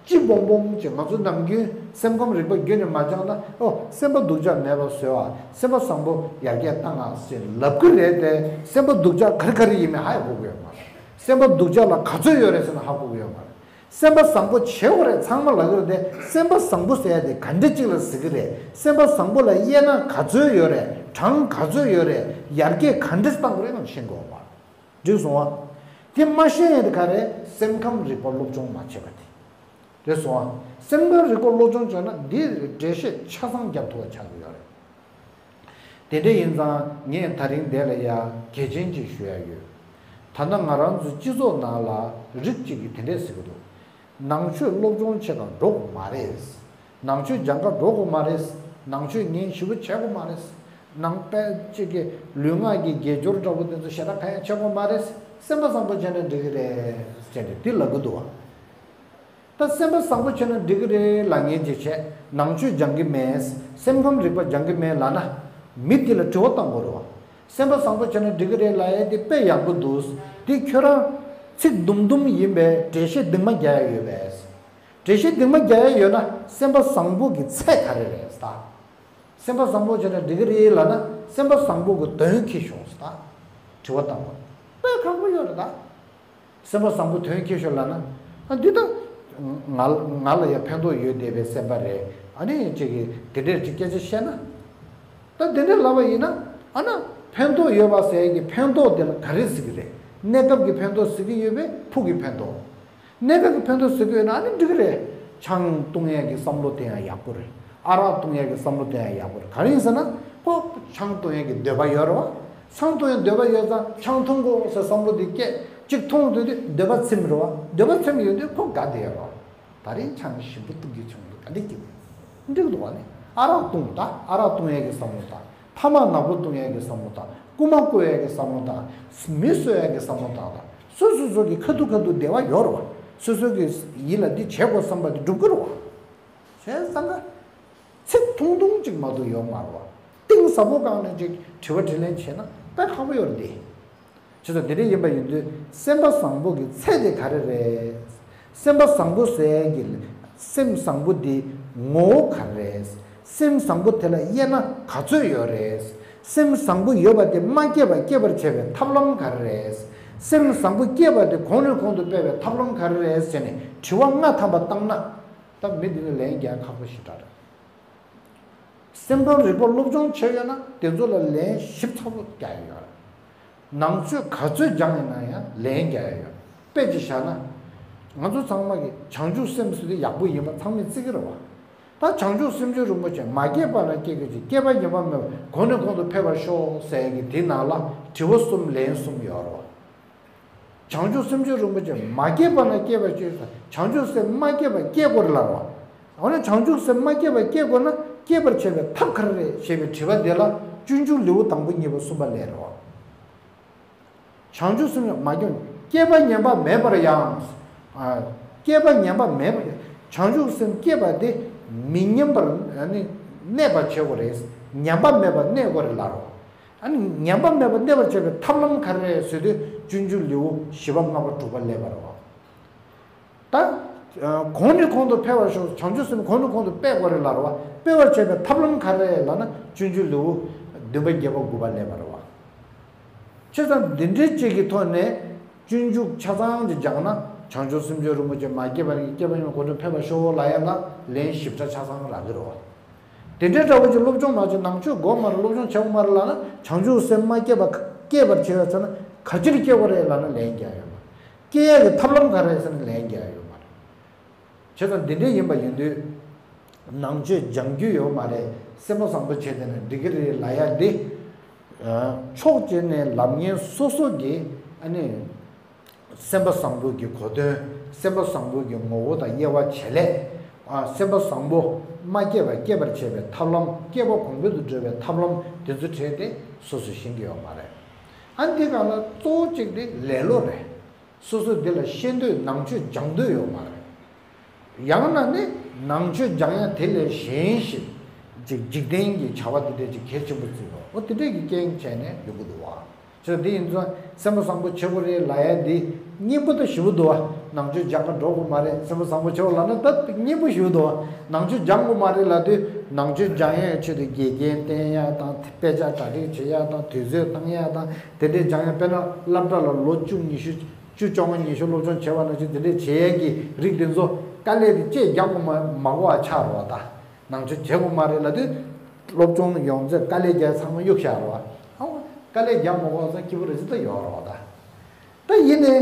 སྤྱི་སྦོམ་སྦོམ་ཅིག་ང་ཚོ་ནམ་རྒྱུན་སེམས་ཁམས་རིག་པ་བརྒྱུད་ནས་མ་སྦྱངས་ན། ཨོ། སེམས་པ་སྡུག་ཅག་མེད་པ་བཟོས་ཨ། སེམས་པ་བཟང་པོ་ཡར་རྒྱས་བཏང་ཨ་ཟེར་ལབ་ཀྱི་རེད་དེ། སེམས་པ་སྡུག་ཅག་ག་རེ་ག་རེ་ཡིན་མིན་ཧ་ཡང་གོ་གི་ཡོད་མ་རེད། སེམས་པ་སྡུག་ཅག་ལ་ག་ཚོད་ཡོད་རེད་ཟེར་ན་ཧ་གོ་གི་ཡོད་མ་རེད། སེམས་པ་བཟང་པོ་བྱེད་དགོས་རེད། ཚང་མ་ལབ་ཀྱི་རེད་དེ། སེམས་པ་བཟང་པོ་ཟེར་ཡ་དེ་ག་འདྲ་ཅིག་ལ་ཟེར་གྱི་རེད། སེམས་པ་བཟང་པོ་ལ་དབྱེ་ན་ག་ཚོད་ཡོད་རེད། གྲངས་ག་ཚོད་ཡོད་རེད། ཡར་རྒྱས་ག་འདྲ་བཏང་དགོས་རེད་ཡང་ཤེས་དགོས་པ། འགྲིག་སོང་ཨ། དེ་མ་ཤེས་ཡ་དེ་ག་རེད། སེམས་ཁམས་རིག་པ་སློབ་སྦྱོང་མ་བྱས་པ་དེ་རེད་སོང་ཨ། སེམས་ཁམས་རིག་པ་སློབ་སྦྱོང་བྱས་ན་འདི་འགྲེལ་བཤད་ཆ་ཚང་རྒྱབ་ཐུབ་པ་ཆགས་ཀྱི་ཡོད་རེད། དེ་འདྲ་ཡིན་ཙང་ངས་ད་རིང་འདི་ལ་ཡ་གལ་ཆེན་ཅིག་ཞུ་ཡ་ཡོད། ད་ལྟ་ང་རང་ཚོའི་སྤྱི་ཚོགས་ནང་ལ་རིགས་གཅིག་གིས་དེ་འདྲས་ཟེར་གྱི་འདུག་ནང་ཆོས་སློབ་སྦྱོང་བྱེད་ག་འགྲོ་དགོས་མ་རེད། ནང་ཆོས་སྦྱང་ག་འགྲོ་དགོས་མ་རེད། ནང་ཆོས་ཉན་ཞིབ་པོ་བྱེད་དགོས་མ་རེད། ནང་པའི་གཅིག་གི་ལུས་ངག་གི་དགེ་སྦྱོར་འདྲ་པོ་དེ་ཚོ་ཞེ་དྲག་གང་ཡང་བྱེད་དགོས་མ་རེད། སེམས་པ་བཟང་པོ་བྱས་ན་འགྲིག་གི་རེད་ཟེར་ནས་འདི་ལབ་གི་འདུག་བ། ད་སེམས་པ་བཟང་པོ་བྱས་ན་འགྲིག་གི་རེད་ལབ་མཁན་ཅིག་བྱས། ནང་ཆོས་སྦྱང་གི་མེད། སེམས་ཁམས་རིག་པ་སྦྱང་གི་མེད་ལབ་ན། མི་དེ་ལ་དྲི་བ་བཏང་དགོས་རེད་བ། སེམས་པ་བཟང་པོ་བྱས་ན་འགྲིག་གི་རེད་ལབ་ཡ་དེ་དཔེ་ཡག་པོ་འདུག་དེ་ཁྱོད་རང་ཚིག་དུམ་དུམ་ཡིན་པའི་འགྲེལ་བཤད་རྡུང་མ་རྒྱག་ཡ་ཡོད་པས། འགྲེལ་བཤད་རྡུང་མ་རྒྱག་ཡ་ཡོད་ན་སེམས་པ་བཟང་པོ་གི་ཚད་ག་རེ་རེད་ད། སེམས་པ་བཟང་པོ་བྱས་ན་འགྲིག་གི་རེད་ལབ་ན་སེམས་པ་བཟང་པོ་གི་དོན་ཁྱེར་ཤོག་ཟེར་ད། དྲི་བ་བཏང་བ། དཔེ་ཁག་པོ་ཡོད་རེད་ད། སེམས་པ་བཟང་པོ་དོན་ཁྱེར་ཤོག་ལབ་ན། ཨ་འདི་ད། ང་ང་ལ་ཡང་ཕན་ཐོགས་ཡོད་བསྡད་པའི་སེམས་པ་རེད། ཨ་ནི་ཅིག་གིས་དེ་འདྲས་ཅིག་སྐད་ཆ་བཤད་ན། ད་དེ་འདྲས་ལབ་པ་ཡིན་ན། ཨ་ན་ཕན་ཐོགས་ཡོད་པ་ཟེར་ཡས་ཀྱི་ཕན་ཐོགས་དེ་ལ་ག་རེ་ཟེར་གི་རེད། གནས་སྐབས་ཀྱི་ཕན་ཐོགས་ཟེར་གི་ཡོད་པས་ཕུགས་ཀྱི་ཕན་ཐོགས། གནས་སྐབས་ཀྱི་ཕན་ཐོགས་ཟེར་གི་ཡོད་ན་ཨ་ནི་འགྲིག་གི་རེད། ཆང་བཏུང་ཡས་ཀྱི་བསམ་བློ་དེ་ཡང་ཡག་པོ་རེད། ཨ་རག་བཏུང་ཡས་ཀྱི་བསམ་བློ་དེ་ཡང་ཡག་པོ་རེད། ག་རེ་ཡིན་ཟེར་ན། ཁོ་ཆང་བཏུང་ཡས་ཀྱི་འདོད་པ་ཡོད་རེད་བ། ཆང་བཏུང་ཡས་འདོད་པ་ཡོད་ཙང་ཆང་འཐུང་དགོས་ཟེར་བསམ་བློ་དེ་སྐྱེས། གཅིག་འཐུང་འདོད་དུས་འདོད་པ་ཚིམ་རེད་བ། འདོད་པ་ཚིམ་ཡོང་དུས་ཁོ་དགའ་བསྡད་ཡོད་རེད་བ། ད་རིང་ཆང་ཞིམ་པོ་བཏུང་གི་བྱུང་འདུག་ག་འདྲ་སྐྱིད་པོ། འགྲིག་འདུག་བ་ནི། ཨ་རག་བཏུང་ད། ཨ་རག་བཏུང་ཡས་ཀྱི་བསམ་བློ་དང་། ཐ་མག་ནག་པོ་བཏུང་ཡས་ཀྱི་བསམ་བློ་དང་། རྐུ་མ་རྐུ་ཡས་ཀྱི་བསམ་བློ་དང་། མི་གསོད་ཡས་ཀྱི་བསམ་བློ་དང་། སོ་སོ་སོ་གི་ཁ་ཐུག་ཁ་ཐུག་བདེ་བ་ཡོད་རེད་བ། སོ་སོ་གི་ཡིད་ལ་འདི་བྱེད་དགོས་བསམ་པ་འདི་འགྲུབ་ཀྱི་རེད་བ། བྱས་ཙང་ཀ། ཚིག་ཐུང་ཐུང་ཅིག་མ་གཏོགས་ཡོད་མ་རེད་བ། གཏིང་ཟབ་པོ་སྒང་ནས་ཅིག་དྲི་བ་དྲིས་ལན་བྱས་ན་དཔེ་ཁག་པོ་ཡོད་རེད་དེ། བྱས་ཙང་དེ་འདྲ་ཡིན་པ་ཡིན་དུས་སེམས་པ་བཟང་པོ་གི་ཚད་དེ་ག་རེ་རེད། སེམས་པ་བཟང་པོ་ཟེར་གི་སེམས་བཟང་པོ་འདི་ངོ་བོ་ག་རེ་རེད། སེམས་བཟང་པོ་དེ་ལ་དབྱེ་ན་ག་ཚོད་ཡོད་རེད། སེམས་བཟང་པོ་ཡོད་པ་དེ་མ་སྐྱེས་པ་སྐྱེད་པར་བྱེད་པའི་ཐབས་ལམ་ག་རེ་རེད། སེམས་བཟང་པོ་སྐྱེས་པ་དེ་གོང་ནས་གོང་དུ་སྤེལ་བའི་ཐབས་ལམ་ག་རེ་རེད་ཟེར་ནས་དྲི་བ་ལྔ་ཐམ་པ་བཏང་ན། ད་མི་འདི་ལ་ལན་རྒྱག་ཁག་པོ་ཞེ་དྲག་རེད། སེམས་ཁམས་རིག་པ་སློབ་སྦྱོང་བྱས་ཡོད་ན་དེ་ཚོ་ལ་ལན་ཞིབ་ཚགས་པོ་རྒྱག་ཡོད་རེད། ནང་ཆོས་ག་ཚོད་སྦྱངས་ཡིན་ན་ཡང་ལན་རྒྱག་ཡ་ཡོད། དཔེ་ཅིག་བཞག་ན། ང་ཚོ་ཚང་མ་གི་བྱང་ཆུབ་སེམས་ཟེར་དེ་ཡག་པོ་ཡིན་པ་ཚང་མས་བརྩི་གི་རེད་བ། ད་བྱང་ཆུབ་སེམས་མཆོག་རིན་པོ་ཆེ་མ་སྐྱེས་པ་ན་སྐྱེ་གི་ཅིག་སྐྱེས་པ་ཉམས་པ་མེད་པ་གོང་ནས་གོང་དུ་འཕེལ་བར་ཤོག་ཟེར་གི་དེ་ནང་ལ་དྲི་བ་གསུམ་ལན་གསུམ་ཡོད་རེད་བ། བྱང་ཆུབ་སེམས་མཆོག་རིན་པོ་ཆེ་མ་སྐྱེས་པ་ན་སྐྱེས་པར་བྱེད་ཟེར། བྱང་ཆུབ་སེམས་མ་སྐྱེས་པ་སྐྱེ་དགོས་རེད་ལབ་རེད་བ། འོ་ན་བྱང་ཆུབ་སེམས་མ་སྐྱེས་པ་སྐྱེ་དགོས་ན་སྐྱེད་པར་བྱེད་པའི་ཐབས་ག་རེ་རེད་ཞེས་པའི་དྲི་བ་དེ་ལ་སྤྱོད་འཇུག་ལེའུ་དང་པོ་གཉིས་པ་གསུམ་པ་ལས་རེད་བ། བྱང་ཆུབ་སེམས་མ་སྐྱེས། སྐྱེས་པ་ཉམས་པ་མེད་པར་ཡང་། ཨ། སྐྱེས་པ་ཉམས་པ་མེད་པར། བྱང་ཆུབ་སེམས་སྐྱེས་པ་དེ་མི་ཉམས་པར་ནི་གནས་པར་བྱེད་དགོས་རེད། ཉམས་པ་མེད་པར་གནས་དགོས་རེད་ལབ་རོ། ཨ་ནི་ཉམས་པ་མེད་པར་གནས་པར་བྱེད་པའི་ཐབས་ལམ་ག་རེ་རེད་ཟེར་དུས་སྤྱོད་འཇུག་ལེའུ་བཞི་པ་ལྔ་པ་དྲུག་པ་ལས་པ་རེད་བ། ད་ གོང་ནས་གོང་དུ་འཕེལ་བར་ཤོག། བྱང་ཆུབ་སེམས་གོང་ནས་གོང་དུ་སྤེལ་དགོས་རེད་ལབ་རེད་བ། སྤེལ་བར་བྱེད་པའི་ཐབས་ལམ་ག་རེ་ལབ་ན། སྤྱོད་འཇུག་ལེའུ་བདུན་པ་བརྒྱད་པ་དགུ་པ་ལབ་པ་རེད་བ། བྱས་ཙང་འདི་འདྲའི་གཅིག་གི་ཐོག་ནས་སྤྱོད་འཇུག་ཆ་ཚང་ཅིག་སྦྱངས་ན། བྱང་ཆུབ་སེམས་མཆོག་རིན་པོ་ཆེ་མ་སྐྱེས་པ་ནས་སྐྱེས་པ་ཡིན་པ་གོང་དུ་འཕེལ་བར་ཤོག་ལབ་ཡ་ལ་ལན་ཞིབ་ཕྲ་ཆ་ཚང་རག་གི་རེད་བ། དེ་འདྲའི་འདྲ་བོ་ཅིག་སློབ་སྦྱོང་མ་བྱས། ནང་ཆོས་དགོས་མ་རེད། སློབ་སྦྱོང་བྱེད་དགོས་མ་རེད་ལབ་ན། བྱང་ཆུབ་སེམས་མ་སྐྱེས་པ་སྐྱེས་པར་བྱེད་པ་ཟེར་ན་ག་ཅིར་སྐྱེ་དགོས་རེད་ལབ་ན་ལན་རྒྱག་ཡོད་མ་རེད། སྐྱེ་ཡག་གི་ཐབས་ལམ་ག་རེ་ཟེར་ན་ལན་རྒྱག་ཡོད་མ་རེད། བྱས་ཙང་འདི་འདྲ་ཡིན་པ་ཡིན་དུས། ནང་ཆོས་སྦྱང་རྒྱུ་ཡོད་མ་རེད། སེམས་པ་བཟང་པོ་བྱས་བསྡད་ན་འགྲིག་གི་རེད་ལབ་ཡ་འདི། ཕྱོགས་གཅིག་ནས་ལབ་མཁན་སོ་སོ་གི་ཨ་ནི། སེམས་པ་བཟང་པོ་གི་གོ་དོན། སེམས་པ་བཟང་པོ་གི་ངོ་བོ་དང་དབྱེ་བ་བྱེད་ལས། ཨ། སེམས་པ་བཟང་པོ་མ་སྐྱེས་པ་སྐྱེད་པར་བྱེད་པའི་ཐབས་ལམ། སྐྱེས་པ་གོང་འཕེལ་དུ་འགྲོ་བའི་ཐབས་ལམ་དེ་ཚོ་བྲིས་ཏེ་སོ་སོས་ཤེས་ཀྱི་ཡོད་མ་རེད། ཨ། འདི་གང་ལ་གཙོ་བོ་གཅིག་དེ་ལེ་ལོ་རེད། སོ་སོས་འདི་ལ་ཤེས་འདོད། ནང་ཆོས་སྦྱང་འདོད་ཡོད་མ་རེད། ཡང་ན་ནི་ནང་ཆོས་སྦྱང་ཡ་དེ་ལས་གཞན་ཞིག་ཅིག་འཇིག་རྟེན་གྱི་བྱ་བ་དེ་འདྲས་ཅིག་གལ་ཆེན་པོ་བརྩི་བ། འོ་དེ་འདྲས་ཀྱི་རྐྱེན་བྱས་ནས་ཡོང་གི་འདུག་བ། ཅེས་དེ་ཡིན་ཙང་སེམས་པ་བཟང་པོ་བྱེད་དགོས་རེད་ལབ་ཡ་འདི་སྙན་པོ་དང་ཞེ་པོ་འདུག་བ། ནང་ཆོས་སྦྱང་ག་འགྲོ་དགོས་མ་རེད། སེམས་པ་བཟང་པོ་བྱེད་དགོས་ལབ་ན་ད་སྙན་པོ་ཞེ་པོ་འདུག་བ། ནང་ཆོས་སྦྱང་དགོས་མ་རེད་ལབ་དུས། ནང་ཆོས་སྦྱང་ཡ་ཆེད་དུ་དགེ་རྒན་བསྟེན་ཡ་དང་། དཔེ་ཆ་གྲ་སྒྲིག་བྱེད་ཡ་དང་། དུས་ཚོད་བཏང་ཡ་དང་། དེ་འདྲས་སྦྱང་ཡ། དཔེར་ན་སློབ་གྲྭ་ལ་ལོ་བཅུ་ཉི་ཤུ། བཅུ་བཅོ་ལྔ་ཉི་ཤུ་སློབ་སྦྱོང་བྱས་པ་ནང་བཞིན་དེ་འདྲས་བྱེད་ཡས་ཀྱི་རིགས་དེ་ཚོ་དཀའ་ལས་དེ་ཅིག་རྒྱག་དགོས་མ་མ་དགོས་པ་ཆགས་རེད་བ། ད་ནང་ཆོས་བྱེད་དགོས་མ་རེད་ལབ་དུས། སློབ་སྦྱོང་ཡོང་ཚད་དཀའ་ལས་རྒྱག་ཚང་མ་གཡུག་བཞག་རེད་བ། ཨ། དཀའ་ལས་རྒྱག་མ་དགོས་ཙང་སྐྱིད་པོ་རེད་ཟེར། ད་ཡོད་རེད་བ། ད་ད་ཡིན་ནའི་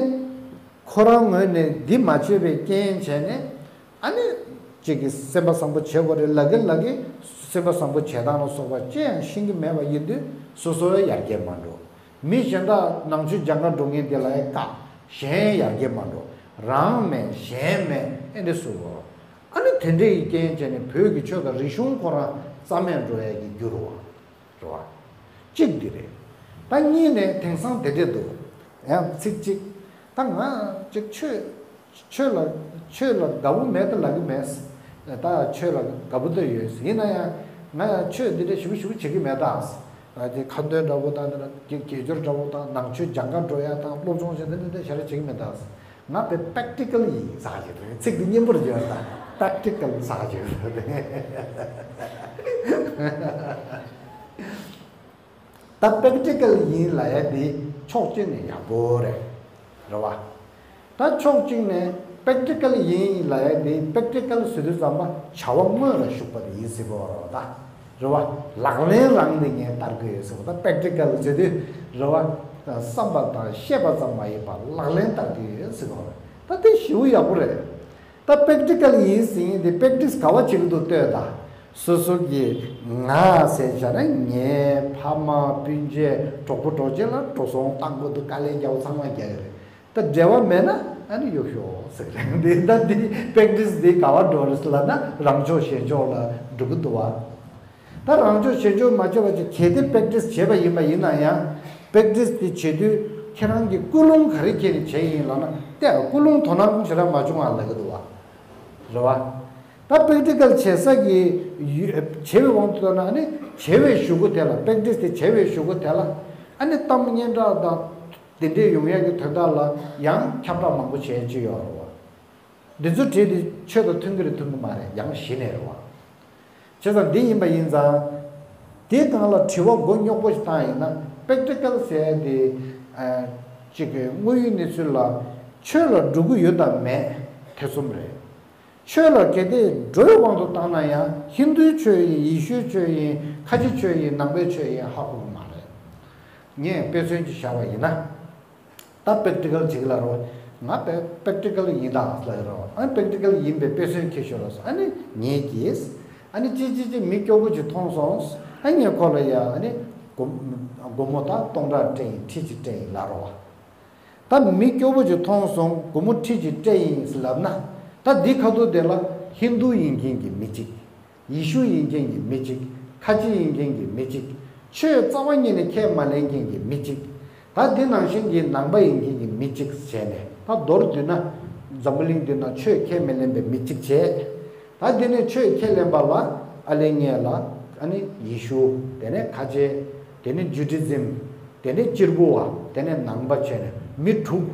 ཁོ་རང་ངོས་ནས་འདི་མ་བྱས་པའི་རྐྱེན་བྱས་ནས། ཨ་ནི་གཅིག་གིས་སེམས་པ་བཟང་པོ་བྱེད་དགོས་རེད་ལབ་ཀྱིན་ལབ་ཀྱིན། སེམས་པ་བཟང་པོ་བྱེད་སྟངས་ལ་སོགས་པ་ཅི་ཡང་ཤེས་ཀྱི་མེད་པ་ཡིན་དུས། སོ་སོ་ཡར་རྒྱས་མ་འགྲོ། མི་གཞན་དག་ནང་ཆོས་སྦྱང་ག་འགྲོ་མཁན་དེ་ལ་ཡང་བཀག། གཞན་ཡར་རྒྱས་མ་འགྲོ། རང་མེད་གཞན་མེད། ཨེ་འདྲ་ཟེར་བ། ཨ་ནི་དེ་འདྲ་ཡི་རྐྱེན་བྱས་ནས་བོད་ཀྱི་ཆོས་དང་རིག་གཞུང་ཁོ་རང་རྩ་མེད་འགྲོ་ཡ་གི་རྒྱུ་རེད་བ། རེད་བ། གཅིག་འདི་རེད། ད་གཉིས་ནས་དེང་སང་དེ་འདྲས་འདུག། ཡང་ཚིག་གཅིག། ད་ང་གཅིག་ཆོས། ཆོས་ལ། ཆོས་ལ་དགའ་པོ་མེད་ད་ལབ་ཀྱི་མེད། ད་ཆོས་ལ་དགའ་པོ་ད་ཡོད། ཡིན་ན་ཡང་ང་ཡང་ཆོས་འདི་འདྲ་ཞེ་པོ་ཞེ་པོ་བྱེད་ཀྱི་མེད་ད། ཨ། དེ་ཁ་འདོན་འདྲ་པོ་དང་། དེ་ལ་དགེ་དགེ་སྦྱོར་འདྲ་པོ་དང་། ནང་ཆོས་སྦྱང་ག་འགྲོ་ཡ་དང་། སློབ་སྦྱོང་བྱེད་འདི་འདི་འདི་ཞེ་དྲག་བྱེད་ཀྱི་མེད་ད། ང་དཔེ་པེག་ཊི་ཀལ་ཡིན་ཟེར་གྱི་རེད། ཚིག་འདི་སྙན་པོར་བརྗོད་ན་ད་པེག་ཊི་ཀལ་ཟེར་གྱི་རེད། ད་པེག་ཊི་ཀལ་ཡིན་ལབ་ཡ་དེ་ཕྱོགས་གཅིག་ནས་ཡག་པོ་རེད། རེད་བ། ད་ཕྱོགས་གཅིག་ནས་པེག་ཊི་ཀལ་ཡིན་ལབ་ཡ་དེ། པེག་ཊི་ཀལ་ཟེར་དུས་ཙམ་པ་བྱ་བ་དངོས་ལ་ཞུགས་པ་དེ་ཡིན་ཟེར་གྱི་ཡོད་རེད་བ། ད་རེད་བ། ལག་ལེན་རང་ནས་ངས་བསྟར་གྱི་ཡོད་ཟེར་བ། ད་པེག་ཊི་ཀལ་ཟེར་དུས་རེད་བ། བསམ་པ་དང་ཤེས་པ་ཙམ་མ་ཡིན་པར་ལག་ལེན་བསྟར་གྱི་ཡོད་ཟེར་གྱི་ཡོད་རེད། ད་དེ་ཞེ་པོ་ཡག་པོ་རེད། ད་པེག་ཊི་ཀལ་ཡིན་ཟེར་མཁན་དེ་པེག་ཊི་སི་ག་པར་བྱེད་ཀྱི་འདུག་ལྟོས་དང་། སོ་སོ་གི་ང་ཟེར་བྱས་ན་ངའི་ཕ་མ་སྤུན་མཆེད་གྲོགས་པོ་གྲོགས་མཆེད་ལ་འགྲོ་སོང་བཏང་དགོས་འདུག། དཀའ་ལས་རྒྱག་པ་ཚང་མ་རྒྱག་གི་རེད། ད་འབྲེལ་བ་མེད་ན་ཨ་ནི་གཡུག་ཞོག་ཟེར་གི་རེད། འདི་ད་འདི་པེག་ཊི་སི་འདི་ག་པར་འགྲོ་རེད་ལབ་ན་རང་ཕྱོགས་གཞན་ཕྱོགས་ལ་འགྲོ་གི་འདུག་བ། ད་རང་ཕྱོགས་གཞན་ཕྱོགས་མ་བྱས་པ་ཅིག་གལ་ཏེ་པེག་ཊི་སི་བྱས་པ་ཡིན་པ་ཡིན་ན་ཡང་། པེག་ཊི་སི་དེ་བྱེད་དུས་ཁྱེད་རང་གིས་ཀུན་སློང་ག་རེ་འཁྱེར་ནས་བྱས་ཡིན་ལབ་ན། དེ་ཀུན་སློང་དོ་སྣང་ཞེ་དྲག་མ་བྱུང་བ་ལབ་ཀྱི་འདུག་བ། རེད་བ། ད་པེག་ཊི་ཀལ་བྱེད་ས་གི་ཡུལ། བྱེད་པའི་དབང་དུ་བཏང་ན་ཨ་ནི་བྱེད་པའི་གཞུག་གུ་དེ་ལ། པེག་ཊི་སི་དེ་བྱེད་པའི་གཞུག་གུ་དེ་ལ་ཨ་ནི་གཏམ་སྙན་གྲགས་དང་དེ་འདྲས་ཡོང་ཡས་ཀྱི་དོན་དག་ལ་ཡང་ཁྱབ་བསྒྲགས་མང་པོ་བྱས་ཀྱི་ཡོད་རེད་བ། འདི་ཚོ་བྲིས་ཏེ་ཆོས་དང་མཐུན་གྱི་རེད་མཐུན་གྱི་མ་རེད། ཡང་གཞི་ནས་རེད་བ། བྱས་ཙང་འདི་ཡིན་པ་ཡིན་ཙང་། དེའི་སྒང་ལ་དྲི་བ་མགོ་རྙོག་པོ་ཞིག་བཏང་ཡིན་ན། པེག་ཊི་ཀལ་ཟེར་ཡ་དེ། ཨ། གཅིག་གི་དངོས་ཡོད་གནས་ཚུལ་ལ་ཆོས་ལ་འགྲོ་གི་ཡོད་དམ་མེད་ཐེ་ཚོམ་རེད། ཆོས་ལ་གལ་ཏེ་འགྲོ་བའི་དབང་དུ་བཏང་ན་ཡང་། ཧིན་རྡུའི་ཆོས་ཡིན། ཡེ་ཤུའི་ཆོས་ཡིན། ཁ་ཆེ་ཆོས་ཡིན། ནང་པའི་ཆོས་ཡིན། ཧ་གོ་གི་མ་རེད། ངས་དཔེ་མཚོན་ཅིག་བཞག་པ་ཡིན་ན། ད་པེག་ཊི་ཀལ་བྱེད་ཀྱི་ལབ་རོགས། ང་པེ་པེག་ཊི་ཀལ་ཡིན་ད་ལབ་ཀྱི་རོགས། ཨ་ནི་པེག་ཊི་ཀལ་ཡིན་པའི་དཔེ་མཚོན་ཁྱེར་ཤོག་ལབ་སོང་། ཨ་ནི་ངས་ཀྱིས། ཨ་ནི་ཅི་ཅི་ཅི་མི་སྐྱོ་པོ་ཅིག་མཐོང་སོང་། ཨ། ངས་ཁོ་ལ་ཡ། ཨ་ནི་སྒོར་སྒོར་མོ་ད་སྟོང་ཕྲག་སྤྲད་ཡིན། ཁྲི་གཅིག་སྤྲད་ཡིན་ལབ་རོགས། ད་མི་སྐྱོ་པོ་ཅིག་མཐོང་སོང་། སྒོར་མོ་ཁྲི་གཅིག་སྤྲད་ཡིན་ལབ་ན། ད་འདི་ཁ་ཐུག་དེ་ལ་ཧིན་རྡུ་ཡིན་མཁན་གྱི་མི་གཅིག། ཡེ་ཤུ་ཡིན་མཁན་གྱི་མི་གཅིག། ཁ་ཆེ་ཡིན་མཁན་གྱི་མི་གཅིག། ཆོས་རྩ་བ་ཉིད་ནས་ཁས་མ་ལེན་མཁན་གྱི་མི་གཅིག། ད་འདི་ནང་བཞིན་གྱི་ནང་པ་ཡིན་མཁན་གྱི་མི་གཅིག་བྱས་ནས། ད་མདོར་བསྡུས་ན་འཛམ་བུ་གླིང་འདི་ན་ཆོས་ཁས་མི་ལེན་པའི་མི་གཅིག་བྱས། ད་འདི་ནས་ཆོས་ཁས་ལེན་པ་ལ་ཨ་ལེ་ངས་ལ། ཨ་ནི་ཡེ་ཤུ། དེ་ནས་ཁ་ཆེ། དེ་ནས་ཇུ་ཌི་ཛིམ། དེ་ནས་གཅེར་བུ་བ། དེ་ནས་ནང་པ་བྱས་ནས་མི་དྲུག།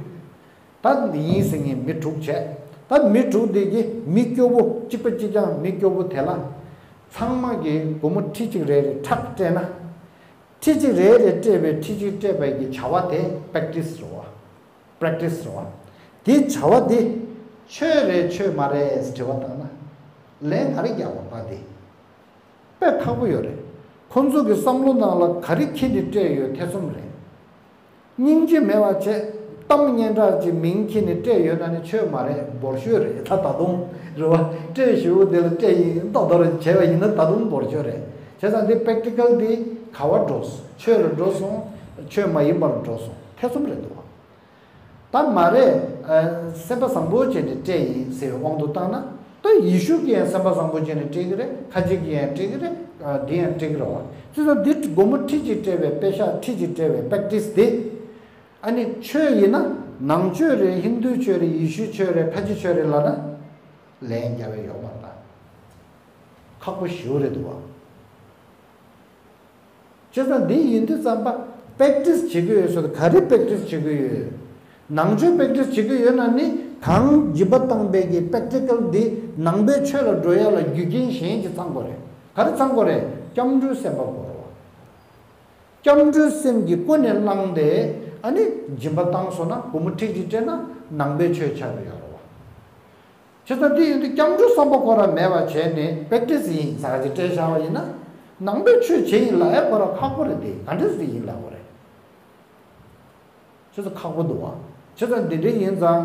ད་ཡིན་ཟེར་མཁན་མི་དྲུག་བྱས། ད་མི་དྲུག་འདི་གི་མི་སྐྱོ་བོ་གཅིག་པ་གཅིག་རྐྱང་མི་སྐྱོ་བོ་དེ་ལ་ཚང་མ་གི་སྒོར་མོ་ཁྲི་གཅིག་རེ་རེ་ཁྲག་སྤྲད་ན། ཁྲི་གཅིག་རེ་རེ་སྤྲད་པའི་ཁྲི་གཅིག་སྤྲད་པའི་གི་བྱ་བ་དེ་པེག་ཊི་སི་རེད་བ། པེག་ཊི་སི་རེད་བ། དེ་བྱ་བ་དེ་ཆོས་རེད་ཆོས་མ་རེད་དྲི་བ་བཏང་ན། ལན་ག་རེ་རྒྱག་པ་པ་དེ། དཔེ་ཁག་པོ་ཡོད་རེད། ཁོ་ཚོ་གི་བསམ་བློ་ནང་ལ་ག་རེ་འཁྱེར་ནས་སྤྲད་ཡོད་ཐེ་ཚོམ་རེད། སྙིང་རྗེ་མེད་པ་བྱས་གཏམ་སྙན་གྲགས་ཀྱི་མིང་འཁྱེར་ནས་སྤྲད་ཡོད་ན་ནི་ཆོས་མ་རེད་འབོར་ཤོས་རེད། ད་ད་དུང་རེད་བ། སྤྲད་ཞུ་བོ་དེ་ལ་སྤྲད་ཡིན་མདོག་མདོག་རེ་བྱས་པ་ཡིན་ན་ད་དུང་འབོར་ཤོས་རེད། བྱས་ཙང་འདི་པེག་ཊི་ཀལ་འདི་ག་བ་འགྲོ་སོང་། ཆོས་ལ་འགྲོ་སོང་། ཆོས་མ་ཡིན་པ་ལ་འགྲོ་སོང་། ཐེ་ཚོམ་རེད་འདུག་བ། ད་མ་རེད། ཨ། སེམས་པ་བཟང་པོ་བྱས་ནས་སྤྲད་ཡིན་ཟེར་བའི་དབང་དུ་བཏང་ན། ད་ཡེ་ཤུ་གིས་ཡང་སེམས་པ་བཟང་པོ་བྱས་ནས་སྤྲད་ཀྱི་རེད། ཁ་ཆེ་གིས་ཡང་སྤྲད་ཀྱི་རེད། ཨ། འདི་ཡང་སྤྲད་ཀྱི་རེད་བ། བྱས་ཙང་འདི་སྒོར་མོ་ཁྲི་གཅིག་སྤྲད་པའི་པེ་ཤག་ཁྲི་གཅིག་སྤྲད་པའི་པེག་ཊི་སི་དེ། ཨ་ནི་ཆོས་ཡིན་ན་ནང་ཆོས་རེད། ཧིན་དུ་ཆོས་རེད། ཡེ་ཤུ་ཆོས་རེད། ཁ་ཆེ་ཆོས་རེད་ལབ་ན་ལན་རྒྱག་པ་ཡོད་མ་རེད། ད་ཁག་པོ་ཞེ་པོ་རེད་འདུག་བ། བྱས་ཙང་འདི་ཡིན་དུས་ཙམ་པ་པེག་ཊི་སི་བྱེད་ཀྱི་ཡོད་ཟེར། ག་རེ་པེག་ཊི་སི་བྱེད་ཀྱི་ཡོད། ནང་ཆོས་པེག་ཊི་སི་བྱེད་ཀྱི་ཡོད་ན་ནི་གང་སྦྱིན་པ་བཏང་པའི་གི་པེག་ཊི་ཀལ་འདི་ནང་པའི་ཆོས་ལ་འགྲོ་ཡ་ལ་རྒྱུ་རྐྱེན་གཞན་ཅིག་ཚང་དགོས་རེད། ག་རེ་ཚང་དགོས་རེད། སྐྱབས་འགྲོའི་སེམས་པ་དགོས་རེད་བ། སྐྱབས་འགྲོའི་སེམས་ཀྱིས་ཀུན་ནས་བསླངས་ཏེ་ཨ་ནི་སྦྱིན་པ་བཏང་སོང་ན་སྒོར་མོ་ཁྲི་གཅིག་སྤྲད་ན་ནང་པའི་ཆོས་ཆགས་ཀྱི་ཡོད་རེད་བ། བྱས་ཙང་འདི་ཡིན་དུས་སྐྱབས་འགྲོ་བསམ་པ་ཁོ་རང་མེད་པ་བྱས་ནས་པེག་ཊི་སི་ཡིན་ཟེར་གྱི་སྤྲད་བཞག་པ་ཡིན་ན། ནང་པའི་ཆོས་བྱེད་ཡིན་ལབ་ཡ་ཁོ་རང་ཁག་པོ་རེད་དེ། ག་འདྲ་ཟིག་ཡིན་ལབ་དགོས་རེད། བྱས་ཙང་ཁག་པོ་འདུག་བ། བྱས་ཙང་འདི་འདྲ་ཡིན་ཙང་།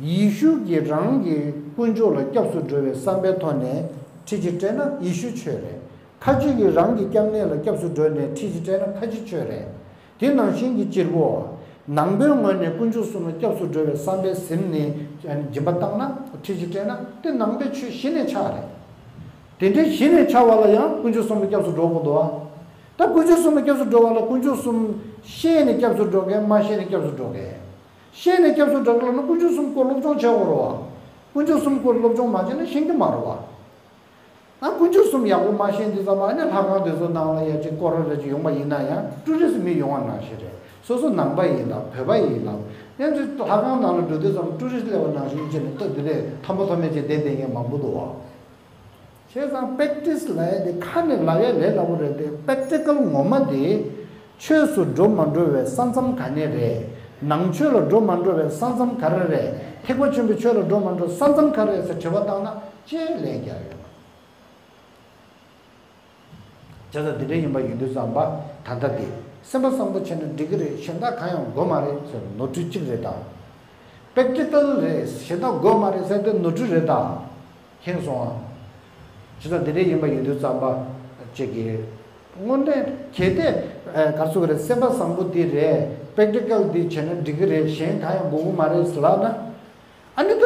ཡེ་ཤུ་གིས་རང་གི་དཀོན་མཆོག་ལ་སྐྱབས་སུ་འགྲོ་བའི་བསམ་པའི་ཐོག་ནས་ཁྲི་གཅིག་སྤྲད་ན་ཡེ་ཤུ་ཆོས་རེད། ཁ་ཆེ་གིས་རང་གི་སྐྱབས་གནས་ལ་སྐྱབས་སུ་འགྲོ་ནས་ཁྲི་གཅིག་སྤྲད་ན་ཁ་ཆེ་ཆོས་རེད། དེ་ནང་བཞིན་གྱི་སྤྱིར་པོ། ནང་པའི་ངོས་ནས་དཀོན་མཆོག་གསུམ་ལ་སྐྱབས་སུ་འགྲོ་བའི་བསམ་པས་ཟིན་ནས་སྦྱིན་པ་བཏང་ན་ཁྲི་གཅིག་སྤྲད་ན་དེ་ནང་པའི་ཆོས་གཞི་ནས་ཆགས་རེད། དེ་འདྲའི་གཞི་ནས་ཆགས་པ་ལ་ཡང་དཀོན་མཆོག་གསུམ་ལ་སྐྱབས་སུ་འགྲོ་དགོས་འདུག་ཨ། ད་དཀོན་མཆོག་གསུམ་ལ་སྐྱབས་སུ་འགྲོ་བ་ལ་དཀོན་མཆོག་གསུམ་ཤེས་ནས་སྐྱབས་སུ་འགྲོ་མཁན་མ་ཤེས་ནས་སྐྱབས་སུ་འགྲོ་མཁན། ཤེས་ནས་སྐྱབས་སུ་འགྲོ་དགོས་ན་དཀོན་མཆོག་གསུམ་སྐོར་སློབ་སྦྱོང་བྱེད་དགོས་རེད་བ། དཀོན་མཆོག་གསུམ་སྐོར་སློབ་སྦྱོང་མ་བྱས་ན་ཤེས་ཀྱི་མ་རེད་བ། ཨ། དཀོན་མཆོག་གསུམ་ཡག་པོ་མ་ཤེས་དུས་ཙམ་པ་ནི་ལྷ་ཁང་དེ་ཚོ་ནང་ལ་ཡ་ཅིག་སྐོར་ར་རེ་ཅིག་ཡོང་པ་ཡིན་ན་ཡང་ཀྲུ་རི་སི་མི་ཡོང་བ་ནང་བཞིན་རེད། སོ་སོ་ནང་པ་ཡིན་ལབ་བོད་པ་ཡིན་ལབ་ཡང་ཅིག་ལྷ་ཁང་ནང་ལ་འགྲོ་དུས་ཙམ་ཀྲུ་རི་སི་སླེབས་པ་ནང་བཞིན་བྱས་ནས་ལྟ་དེ་ལས་ཐམ་པ་ཐོགས་མེད་ཅིག་བསྡད་བསྡད་མཁན་མང་པོ་འདུག་བ། བྱས་ཙང་པེག་ཊི་སི་ལབ་ཡ་དེ་ཁ་ནས་ལབ་ཡ་ལས་སླ་པོ་རེད་དེ། པེག་ཊི་ཀལ་ངོ་མ་དེ་ཆོས་སུ་འགྲོ་མ་འགྲོ་བའི་ས་མཚམས་ག་ནས་རེད། ནང་ཆོས་ལ་འགྲོ་མ་འགྲོ་བའི་ས་མཚམས་ག་རེ་རེད། ཐེག་པ་ཆེན་པོའི་ཆོས་ལ་འགྲོ་མ་འགྲོ་ས་མཚམས་ག་རེ་རེད་ཟེར་དྲི་བ་བཏང་ན་ཅིའི་ལན་རྒྱག་ཡོད་མ་རེད། བྱས་ཙང་འདི་འདྲ་ཡིན་པ་ཡིན་དུས་ཙམ་པ་ད་ལྟ་འདི་སེམས་པ་བཟང་པོ་བྱས་ན་འགྲིག་གི་རེད། གཞན་དག་གང་ཡང་དགོས་མ་རེད་ཟེར་ནོར་འཁྲུལ་གཅིག་རེད་ད། པེག་ཊི་ཀལ་རེད། གཞན་དག་དགོས་མ་རེད་ཟེར་དེ་ནོར་འཁྲུལ་རེད་ད། མཁྱེན་སོང་ཨ། བྱས་ཙང་འདི་འདྲ་ཡིན་པ་ཡིན་དུས་ཙམ་པ་ཅིག་གིས་དངོས་གནས་གལ་ཏེ་ག་རེ་ཟེར་དགོས་རེད། སེམས་པ་བཟང་པོ་འདི་རེད། པེག་ཊི་ཀལ་འདི་བྱས་ན་འགྲིག་གི་རེད། གཞན་གང་ཡང་དགོས་ཀྱི་མ་རེད་ཟེར་ལབ་ན། ཨ་ནི་ད་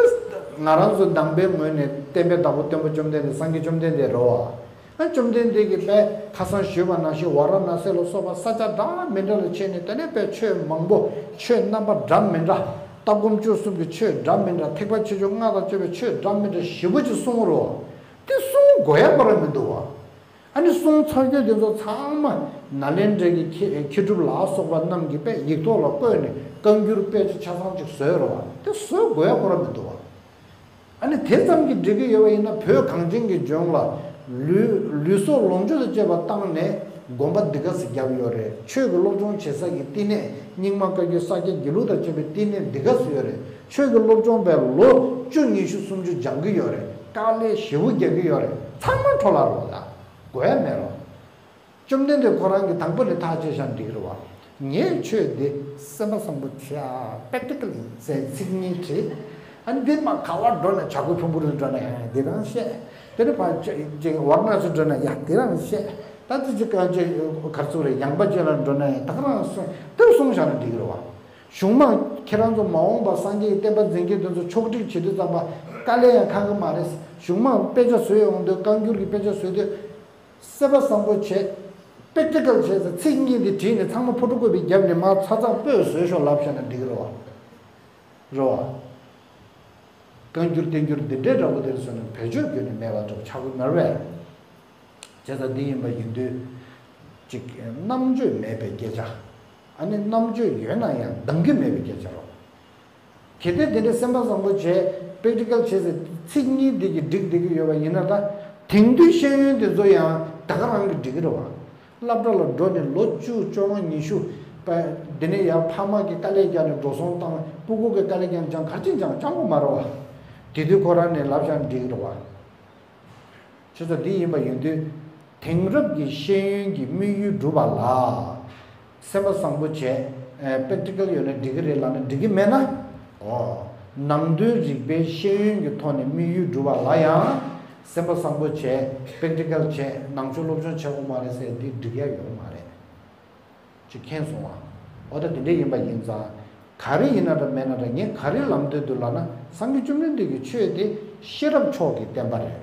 ང་རང་ཚོ་ནང་པའི་ངོས་ནས་བསྟན་པའི་བདག་པོ་སྟོན་པ་བཅོམ་ལྡན་འདས་སངས་རྒྱས་བཅོམ་ལྡན་འདས་རེད་བ། ཨ། བཅོམ་ལྡན་འདས་ཀྱིས་དཔེ་ཁ་སང་ཞུས་པ་ནང་བཞིན་ཝཱ་ར་ཎ་སི་ལ་སོགས་པ་ས་ཆ་འདྲ་མི་འདྲ་ལ་ཕྱིན་ནས་དེ་ནས་དཔེ་ཆོས་མང་པོ་ཆོས་རྣམ་པ་འདྲ་མི་འདྲ་ལྟ་སྒོམ་སྤྱོད་གསུམ་གྱི་ཆོས་འདྲ་མི་འདྲ་ཐེག་པ་ཆེ་ཆུང་ལྔ་དང་བཅས་པའི་ཆོས་འདྲ་མི་འདྲ་ཞེ་པོ་ཅིག་གསུངས་རེད་བ། དེ་གསུང་དགོས་ཡ་ཁོ་རང་མི་འདུག་བ། ཨ་ནི་གསུང་ཚར་རྒྱུ་དེ་ཚོ་ཚང་མ་ནཱ་ལེནྡྲའི་གི་མཁས་མཁས་གྲུབ་ལ་སོགས་པ་རྣམས་ཀྱིས་དཔེ་ཡིག་ཐོག་ལ་བཀོད་ནས་བཀའ་འགྱུར་དཔེ་ཆ་ཆ་ཚང་ཅིག་བཟོས་རེད་བ། དེ་བཟོ་དགོས་ཡ་ཁོ་རང་མི་འདུག་བ། ཨ་ནི་དེ་ཙམ་གྱིས་འགྲིག་གི་ཡོད་པ་ཡིན་ན་བོད་གངས་ཅན་གྱི་ལྗོངས་ལ་ལུས་ལུས་སྲོག་ལོངས་སྤྱོད་དང་བཅས་པ་བཏང་ནས་དགོན་པ་འདི་ག་ཙམ་བརྒྱབ་ཡོད་རེད། ཆོས་ཀྱི་སློབ་སྦྱོང་བྱེད་ས་ཀྱི་བསྟི་གནས་རྙིང་མ་བཀའ་བརྒྱུད་ས་སྐྱ་དགེ་ལུགས་དང་བཅས་པའི་བསྟི་གནས་འདི་ག་ཙམ་ཡོད་རེད། ཆོས་ཀྱི་སློབ་སྦྱོང་བས་ལོ་བཅུ་ཉི་ཤུ་སུམ་ཅུ་སྦྱང་གི་ཡོད་རེད། དཀའ་ལས་ཞེ་པོ་རྒྱག་གི་ཡོད་རེད། ཚང་མ་འཕྲོ་བརླག་རེད་བ། ད་དགོས་ཡ་མེད་རོ། བཅོམ་ལྡན་འདས་ཁོ་རང་གིས་དང་པོ་ནས་ཐག་བཅད་བཞག་འགྲིག་རེད་བ། ངས་ཆོས་འདི་སེམས་པ་བཟང་པོ་བྱེད་ཨ་པེག་ཊི་ཀལ་ཡིན་ཟེར་ཚིག་གཉིས་བྲིས། ཨ་ནི་འདི་མ་ག་བར་འགྲོ་ན་བྱ་རྒོད་ཕུང་པོ་རུ་འགྲོ་ན་ཡང་འདི་རང་བཤད། དེ་ནས་ཕར་ཅིག་ཝཱ་ར་ཎ་སི་འགྲོ་ན་ཡང་འདི་རང་བཤད། ད་དེ་ཅིག་ག་ཅིག་གར་ཚུགས་རེད། ཡངས་པ་ཅན་ལ་འགྲོ་ན་ཡང་ད་ག་རང་གསུང་དེ་གསུང་བཞག་ན་འགྲིག་རེད་བ། གཞུང་མ་ཁྱེད་རང་ཚོ་མ་འོངས་པ་སངས་རྒྱས་ཀྱི་བསྟན་པ་འཛིན་མཁན་དེ་ཚོ་ཕྱོགས་སྒྲིག་བྱེད་དུས་ཙམ་པ་དཀའ་ལས་ཡང་ཁག་གི་མ་རེད། གཞུང་མ་དཔེ་ཆ་བཟོས་ཡོང་དུས་བཀའ་འགྱུར་གྱི་དཔེ་ཆ་བཟོས་དུས། སེམས་པ་བཟང་པོ་བྱས། པེག་ཊི་ཀལ་བྱས་ཟེར་ཚིག་གཉིས་འདི་བྲིས་ནས་ཚང་མ་ཕོ་ཊོ་ཀོ་པི་བརྒྱབ་ནས་མར་ཚ་ཚང་པོས་བཟོས་ཤོག་ལབ་བཞག་ན་འགྲིག་གི་རེད་བ། རེད་བ། བཀའ་འགྱུར་བསྟན་འགྱུར་འདི་འདྲའི་འདྲ་པོ་དེ་ཚོ་ནི་བེད་སྤྱོད་བརྒྱུད་ནས་མེད་པ་འདྲ་པོ་ཆགས་ཀྱི་མ་རེད་པས། བྱས་ཙང་འདི་ཡིན་པ་ཡིན་དུས། ཅིག་རྣམ་དཔྱོད་མེད་པའི་སྐད་ཆ། ཨ་ནི་རྣམ་དཔྱོད་ཡོད་ན་ཡང་འདང་གི་མེད་པའི་སྐད་ཆ་རོ། གལ་ཏེ་དེ་འདྲའི་སེམས་པ་བཟང་པོ་བྱས་པེག་ཊི་ཀལ་བྱས་ཟེར་ཚིག་གཉིས་དེ་གིས་འགྲིག་བསྡད་ཀྱི་ཡོད་པ་ཡིན་ན། ད་དེང་དུས་ཤེས་ཡོན་དེ་ཚོ་ཡང་ད་ག་རང་གིས་འགྲིག་གི་རེད་བ། སློབ་གྲྭ་ལ་འགྲོ་ནས་ལོ་བཅུ་བཅོ་ལྔ་ཉི་ཤུ་པ། དེ་ནས་ཡང་ཕ་མ་གིས་དཀའ་ལས་བརྒྱབ་ནས་འགྲོ་སོང་བཏང་། སྤུ་གུ་གིས་དཀའ་ལས་བརྒྱབ་ནས་སྦྱང་། ག་རེ་བྱས་སྦྱང་། སྦྱང་དགོས་མ་རེད་བ། དེ་དུས་ཁོ་རང་ནས་ལབ་བཞག་འགྲིག་གི་རེད་བ། བྱས་ཙང་འདི་ཡིན་པ་ཡིན་དུས། དེང་རབས་ཀྱི་ཤེས་ཡོན་གྱི་དམིགས་ཡུལ་སྒྲུབ་པ་ལ། སེམས་པ་བཟང་པོ་བྱས། ཨེ། པེག་ཊི་ཀལ་ཡོད་ན་འགྲིག་གི་རེད་ལབ་ན་འགྲིག་གི་མེད་ན། ཨོ། ནང་དོན་རིག་པའི་ཤེས་ཡོན་གྱི་ཐོག་ནས་དམིགས་ཡུལ་སྒྲུབ་པ་ལ་ཡང་། སེམས་པ་བཟང་པོ་བྱས། པེག་ཊི་ཀལ་བྱས། ནང་ཆོས་སློབ་སྦྱོང་བྱེད་དགོས་མ་རེད་ཟེར་འདི་འགྲིག་ཡ་ཡོད་མ་རེད། ཅིག་མཁྱེན་སོང་ང་། འོ་ད་དེ་འདྲ་ཡིན་པ་ཡིན་ཙང་། ག་རེ་ཡིན་ན་འདྲ་མེད་ན་འདྲ། ངས་ག་རེ་ལབ་འདོད་འདུག་ལབ་ན། སངས་རྒྱས་བཅོམ་ལྡན་འདས་ཀྱི་ཆོས་དེ་ཤེས་རབ་མཆོག་གི་བསྟན་པ་རེད།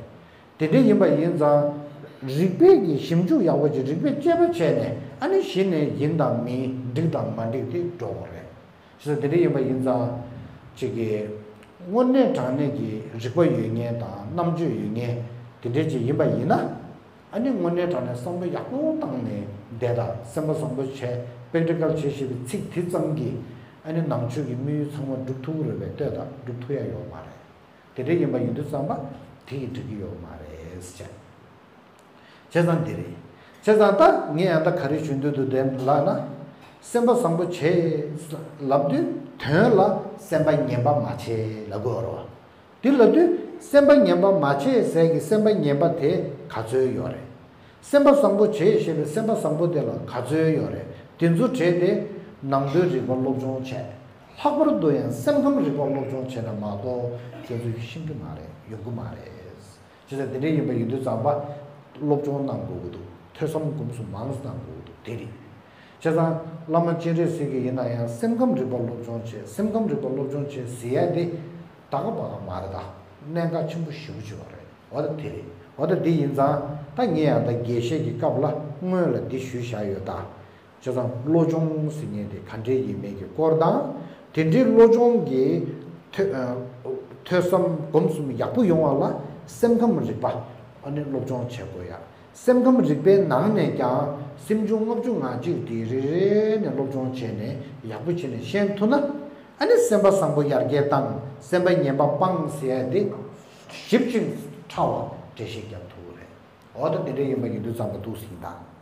དེ་འདྲ་ཡིན་པ་ཡིན་ཙང་། རིག་པའི་གི་ཞིབ་འཇུག་ཡག་པོ་ཅིག་རིག་པའི་དཔྱད་པ་བྱས་ནས། ཨ་ནི་གཞི་ནས་ཡིན་དང་མིན། འགྲིག་དང་མ་འགྲིག་དེ་འགྲོ་དགོས་རེད། བྱས་ཙང་དེ་འདྲ་ཡིན་པ་ཡིན་ཙང་། ཅིག་གི་དངོས་གནས་དྲང་གནས་ཀྱི་རིག་པ་ཡོད་མཁན་དང་རྣམ་དཔྱོད་ཡོད་མཁན་དེ་འདྲ་ཅིག་ཡིན་པ་ཡིན་ན། ཨ་ནི་དངོས་གནས་དྲང་གནས་བསམ་བློ་ཡག་པོ་བཏང་ནས་བསྡད་དང་། སེམས་པ་བཟང་པོ་བྱས། པེག་ཊི་ཀལ་བྱས་ཞེས་པའི་ཚིག་དེ་ཙམ་གྱིས་ཨ་ནི་ནང་ཆོས་ཀྱི་དམིགས་ཡུལ་ཚང་མ་སྒྲུབ་ཐུབ་ཀྱི་རེད་པས། ལྟོས་དང་། སྒྲུབ་ཐུབ་ཡ་ཡོད་མ་རེད། དེ་འདྲ་ཡིན་པ་ཡིན་དུས་ཙམ་པ་དེ་ཡིས་འགྲིག་གི་ཡོད་མ་རེད་ཟེར། བྱས་ཙང་འདི་རེད། བྱས་ཙང་ད་ངས་ཡང་ད་ག་རེ་ཞུ་འདོད་འདུག་དེ་ལབ་ན། སེམས་པ་བཟང་པོ་བྱས་ལབ་དུས་དོན་ལ་སེམས་པ་ངན་པ་མ་བྱེད་ལབ་དགོས་རེད་བ། དེ་ལབ་དུས་སེམས་པ་ངན་པ་མ་བྱེད་ཟེར་གི་སེམས་པ་ངན་པ་དེ་ག་ཚོད་ཡོད་རེད། སེམས་པ་བཟང་པོ་བྱེད་ཞེས་པའི་སེམས་པ་བཟང་པོ་དེ་ལ་ག་ཚོད་ཡོད་རེད། དེ་ཚོ་བྱས་ཏེ་ནང་དོན་རིག་པ་སློབ་སྦྱོང་བྱས། ལྷག་པར་དུ་ཡང་སེམས་ཁམས་རིག་པ་སློབ་སྦྱོང་བྱས་ན་མ་གཏོགས་དེ་ཚོ་ཤེས་ཀྱི་མ་རེད། ཡོང་གི་མ་རེད། བྱས་ཙང་དེ་འདྲ་ཡིན་པ་ཡིན་དུས་ཙམ་པ། སློབ་སྦྱོང་གནང་དགོས་ཀྱི་འདུག་ཐོས་བསམ་སྒོམ་གསུམ་མང་ཙམ་གནང་དགོས་ཀྱི་འདུག་དེ་རེད། བྱས་ཙང་བླ་མ་སྤྱན་རས་གཟིགས་ཀྱིས་ཡིན་ན་ཡང་སེམས་ཁམས་རིག་པ་སློབ་སྦྱོང་བྱེད། སེམས་ཁམས་རིག་པ་སློབ་སྦྱོང་བྱེད་ཟེར་ཡ་དེ་ད་ག་པ་ག་མ་རེད། ད་གནད་འགག་ཆེན་པོ་ཞེ་པོ་ཅིག་ཡོད་རེད། འོ་ད་དེ་རེད། འོ་ད་དེ་ཡིན་ཙང་ད་ངས་ཡང་ད་རྒྱས་བཤད་ཀྱི་སྐབས་ལ་སྔོན་ལ་འདི་ཞུས་བཞག་ཡོད་ད། བྱས་ཙང་བློ་སྦྱོང་ཟེར་མཁན་དེ་ག་འདྲས་ཡིན་མིན་གྱི་སྐོར་དང་། དེ་འདྲའི་བློ་སྦྱོང་གི་ཐོས་ཨ་ཐོས་བསམ་སྒོམ་གསུམ་ཡག་པོ་ཡོང་བ་ལ་སེམས་ཁམས་རིག་པ་ཨ་ནི་སློབ་སྦྱོང་བྱེད་དགོས་ཡ། སེམས་ཁམས་རིག་པའི་ནང་ནས་ཀྱང་སེམས་བྱུང་ལྔ་བཅུ་ང་གཅིག་དེ་རེ་རེ་ནས་སློབ་སྦྱོང་བྱས་ནས་ཡག་པོ་བྱས་ནས་ཤེས་ཐུབ་ན། ཨ་ནི་སེམས་པ་བཟང་པོ་ཡར་རྒྱས་བཏང་། སེམས་པ་ངན་པ་སྤང་ཟེར་ཡ་དེ་ཞིབ་ཅིང་ཕྲ་བ་འགྲེལ་བཤད་རྒྱབ་ཐུབ་ཀྱི་རེད། འོ་ད་དེ་འདྲ་ཡིན་པ་ཡིན་དུས་ཙམ་པ་འདུག་ཟིན་དང་།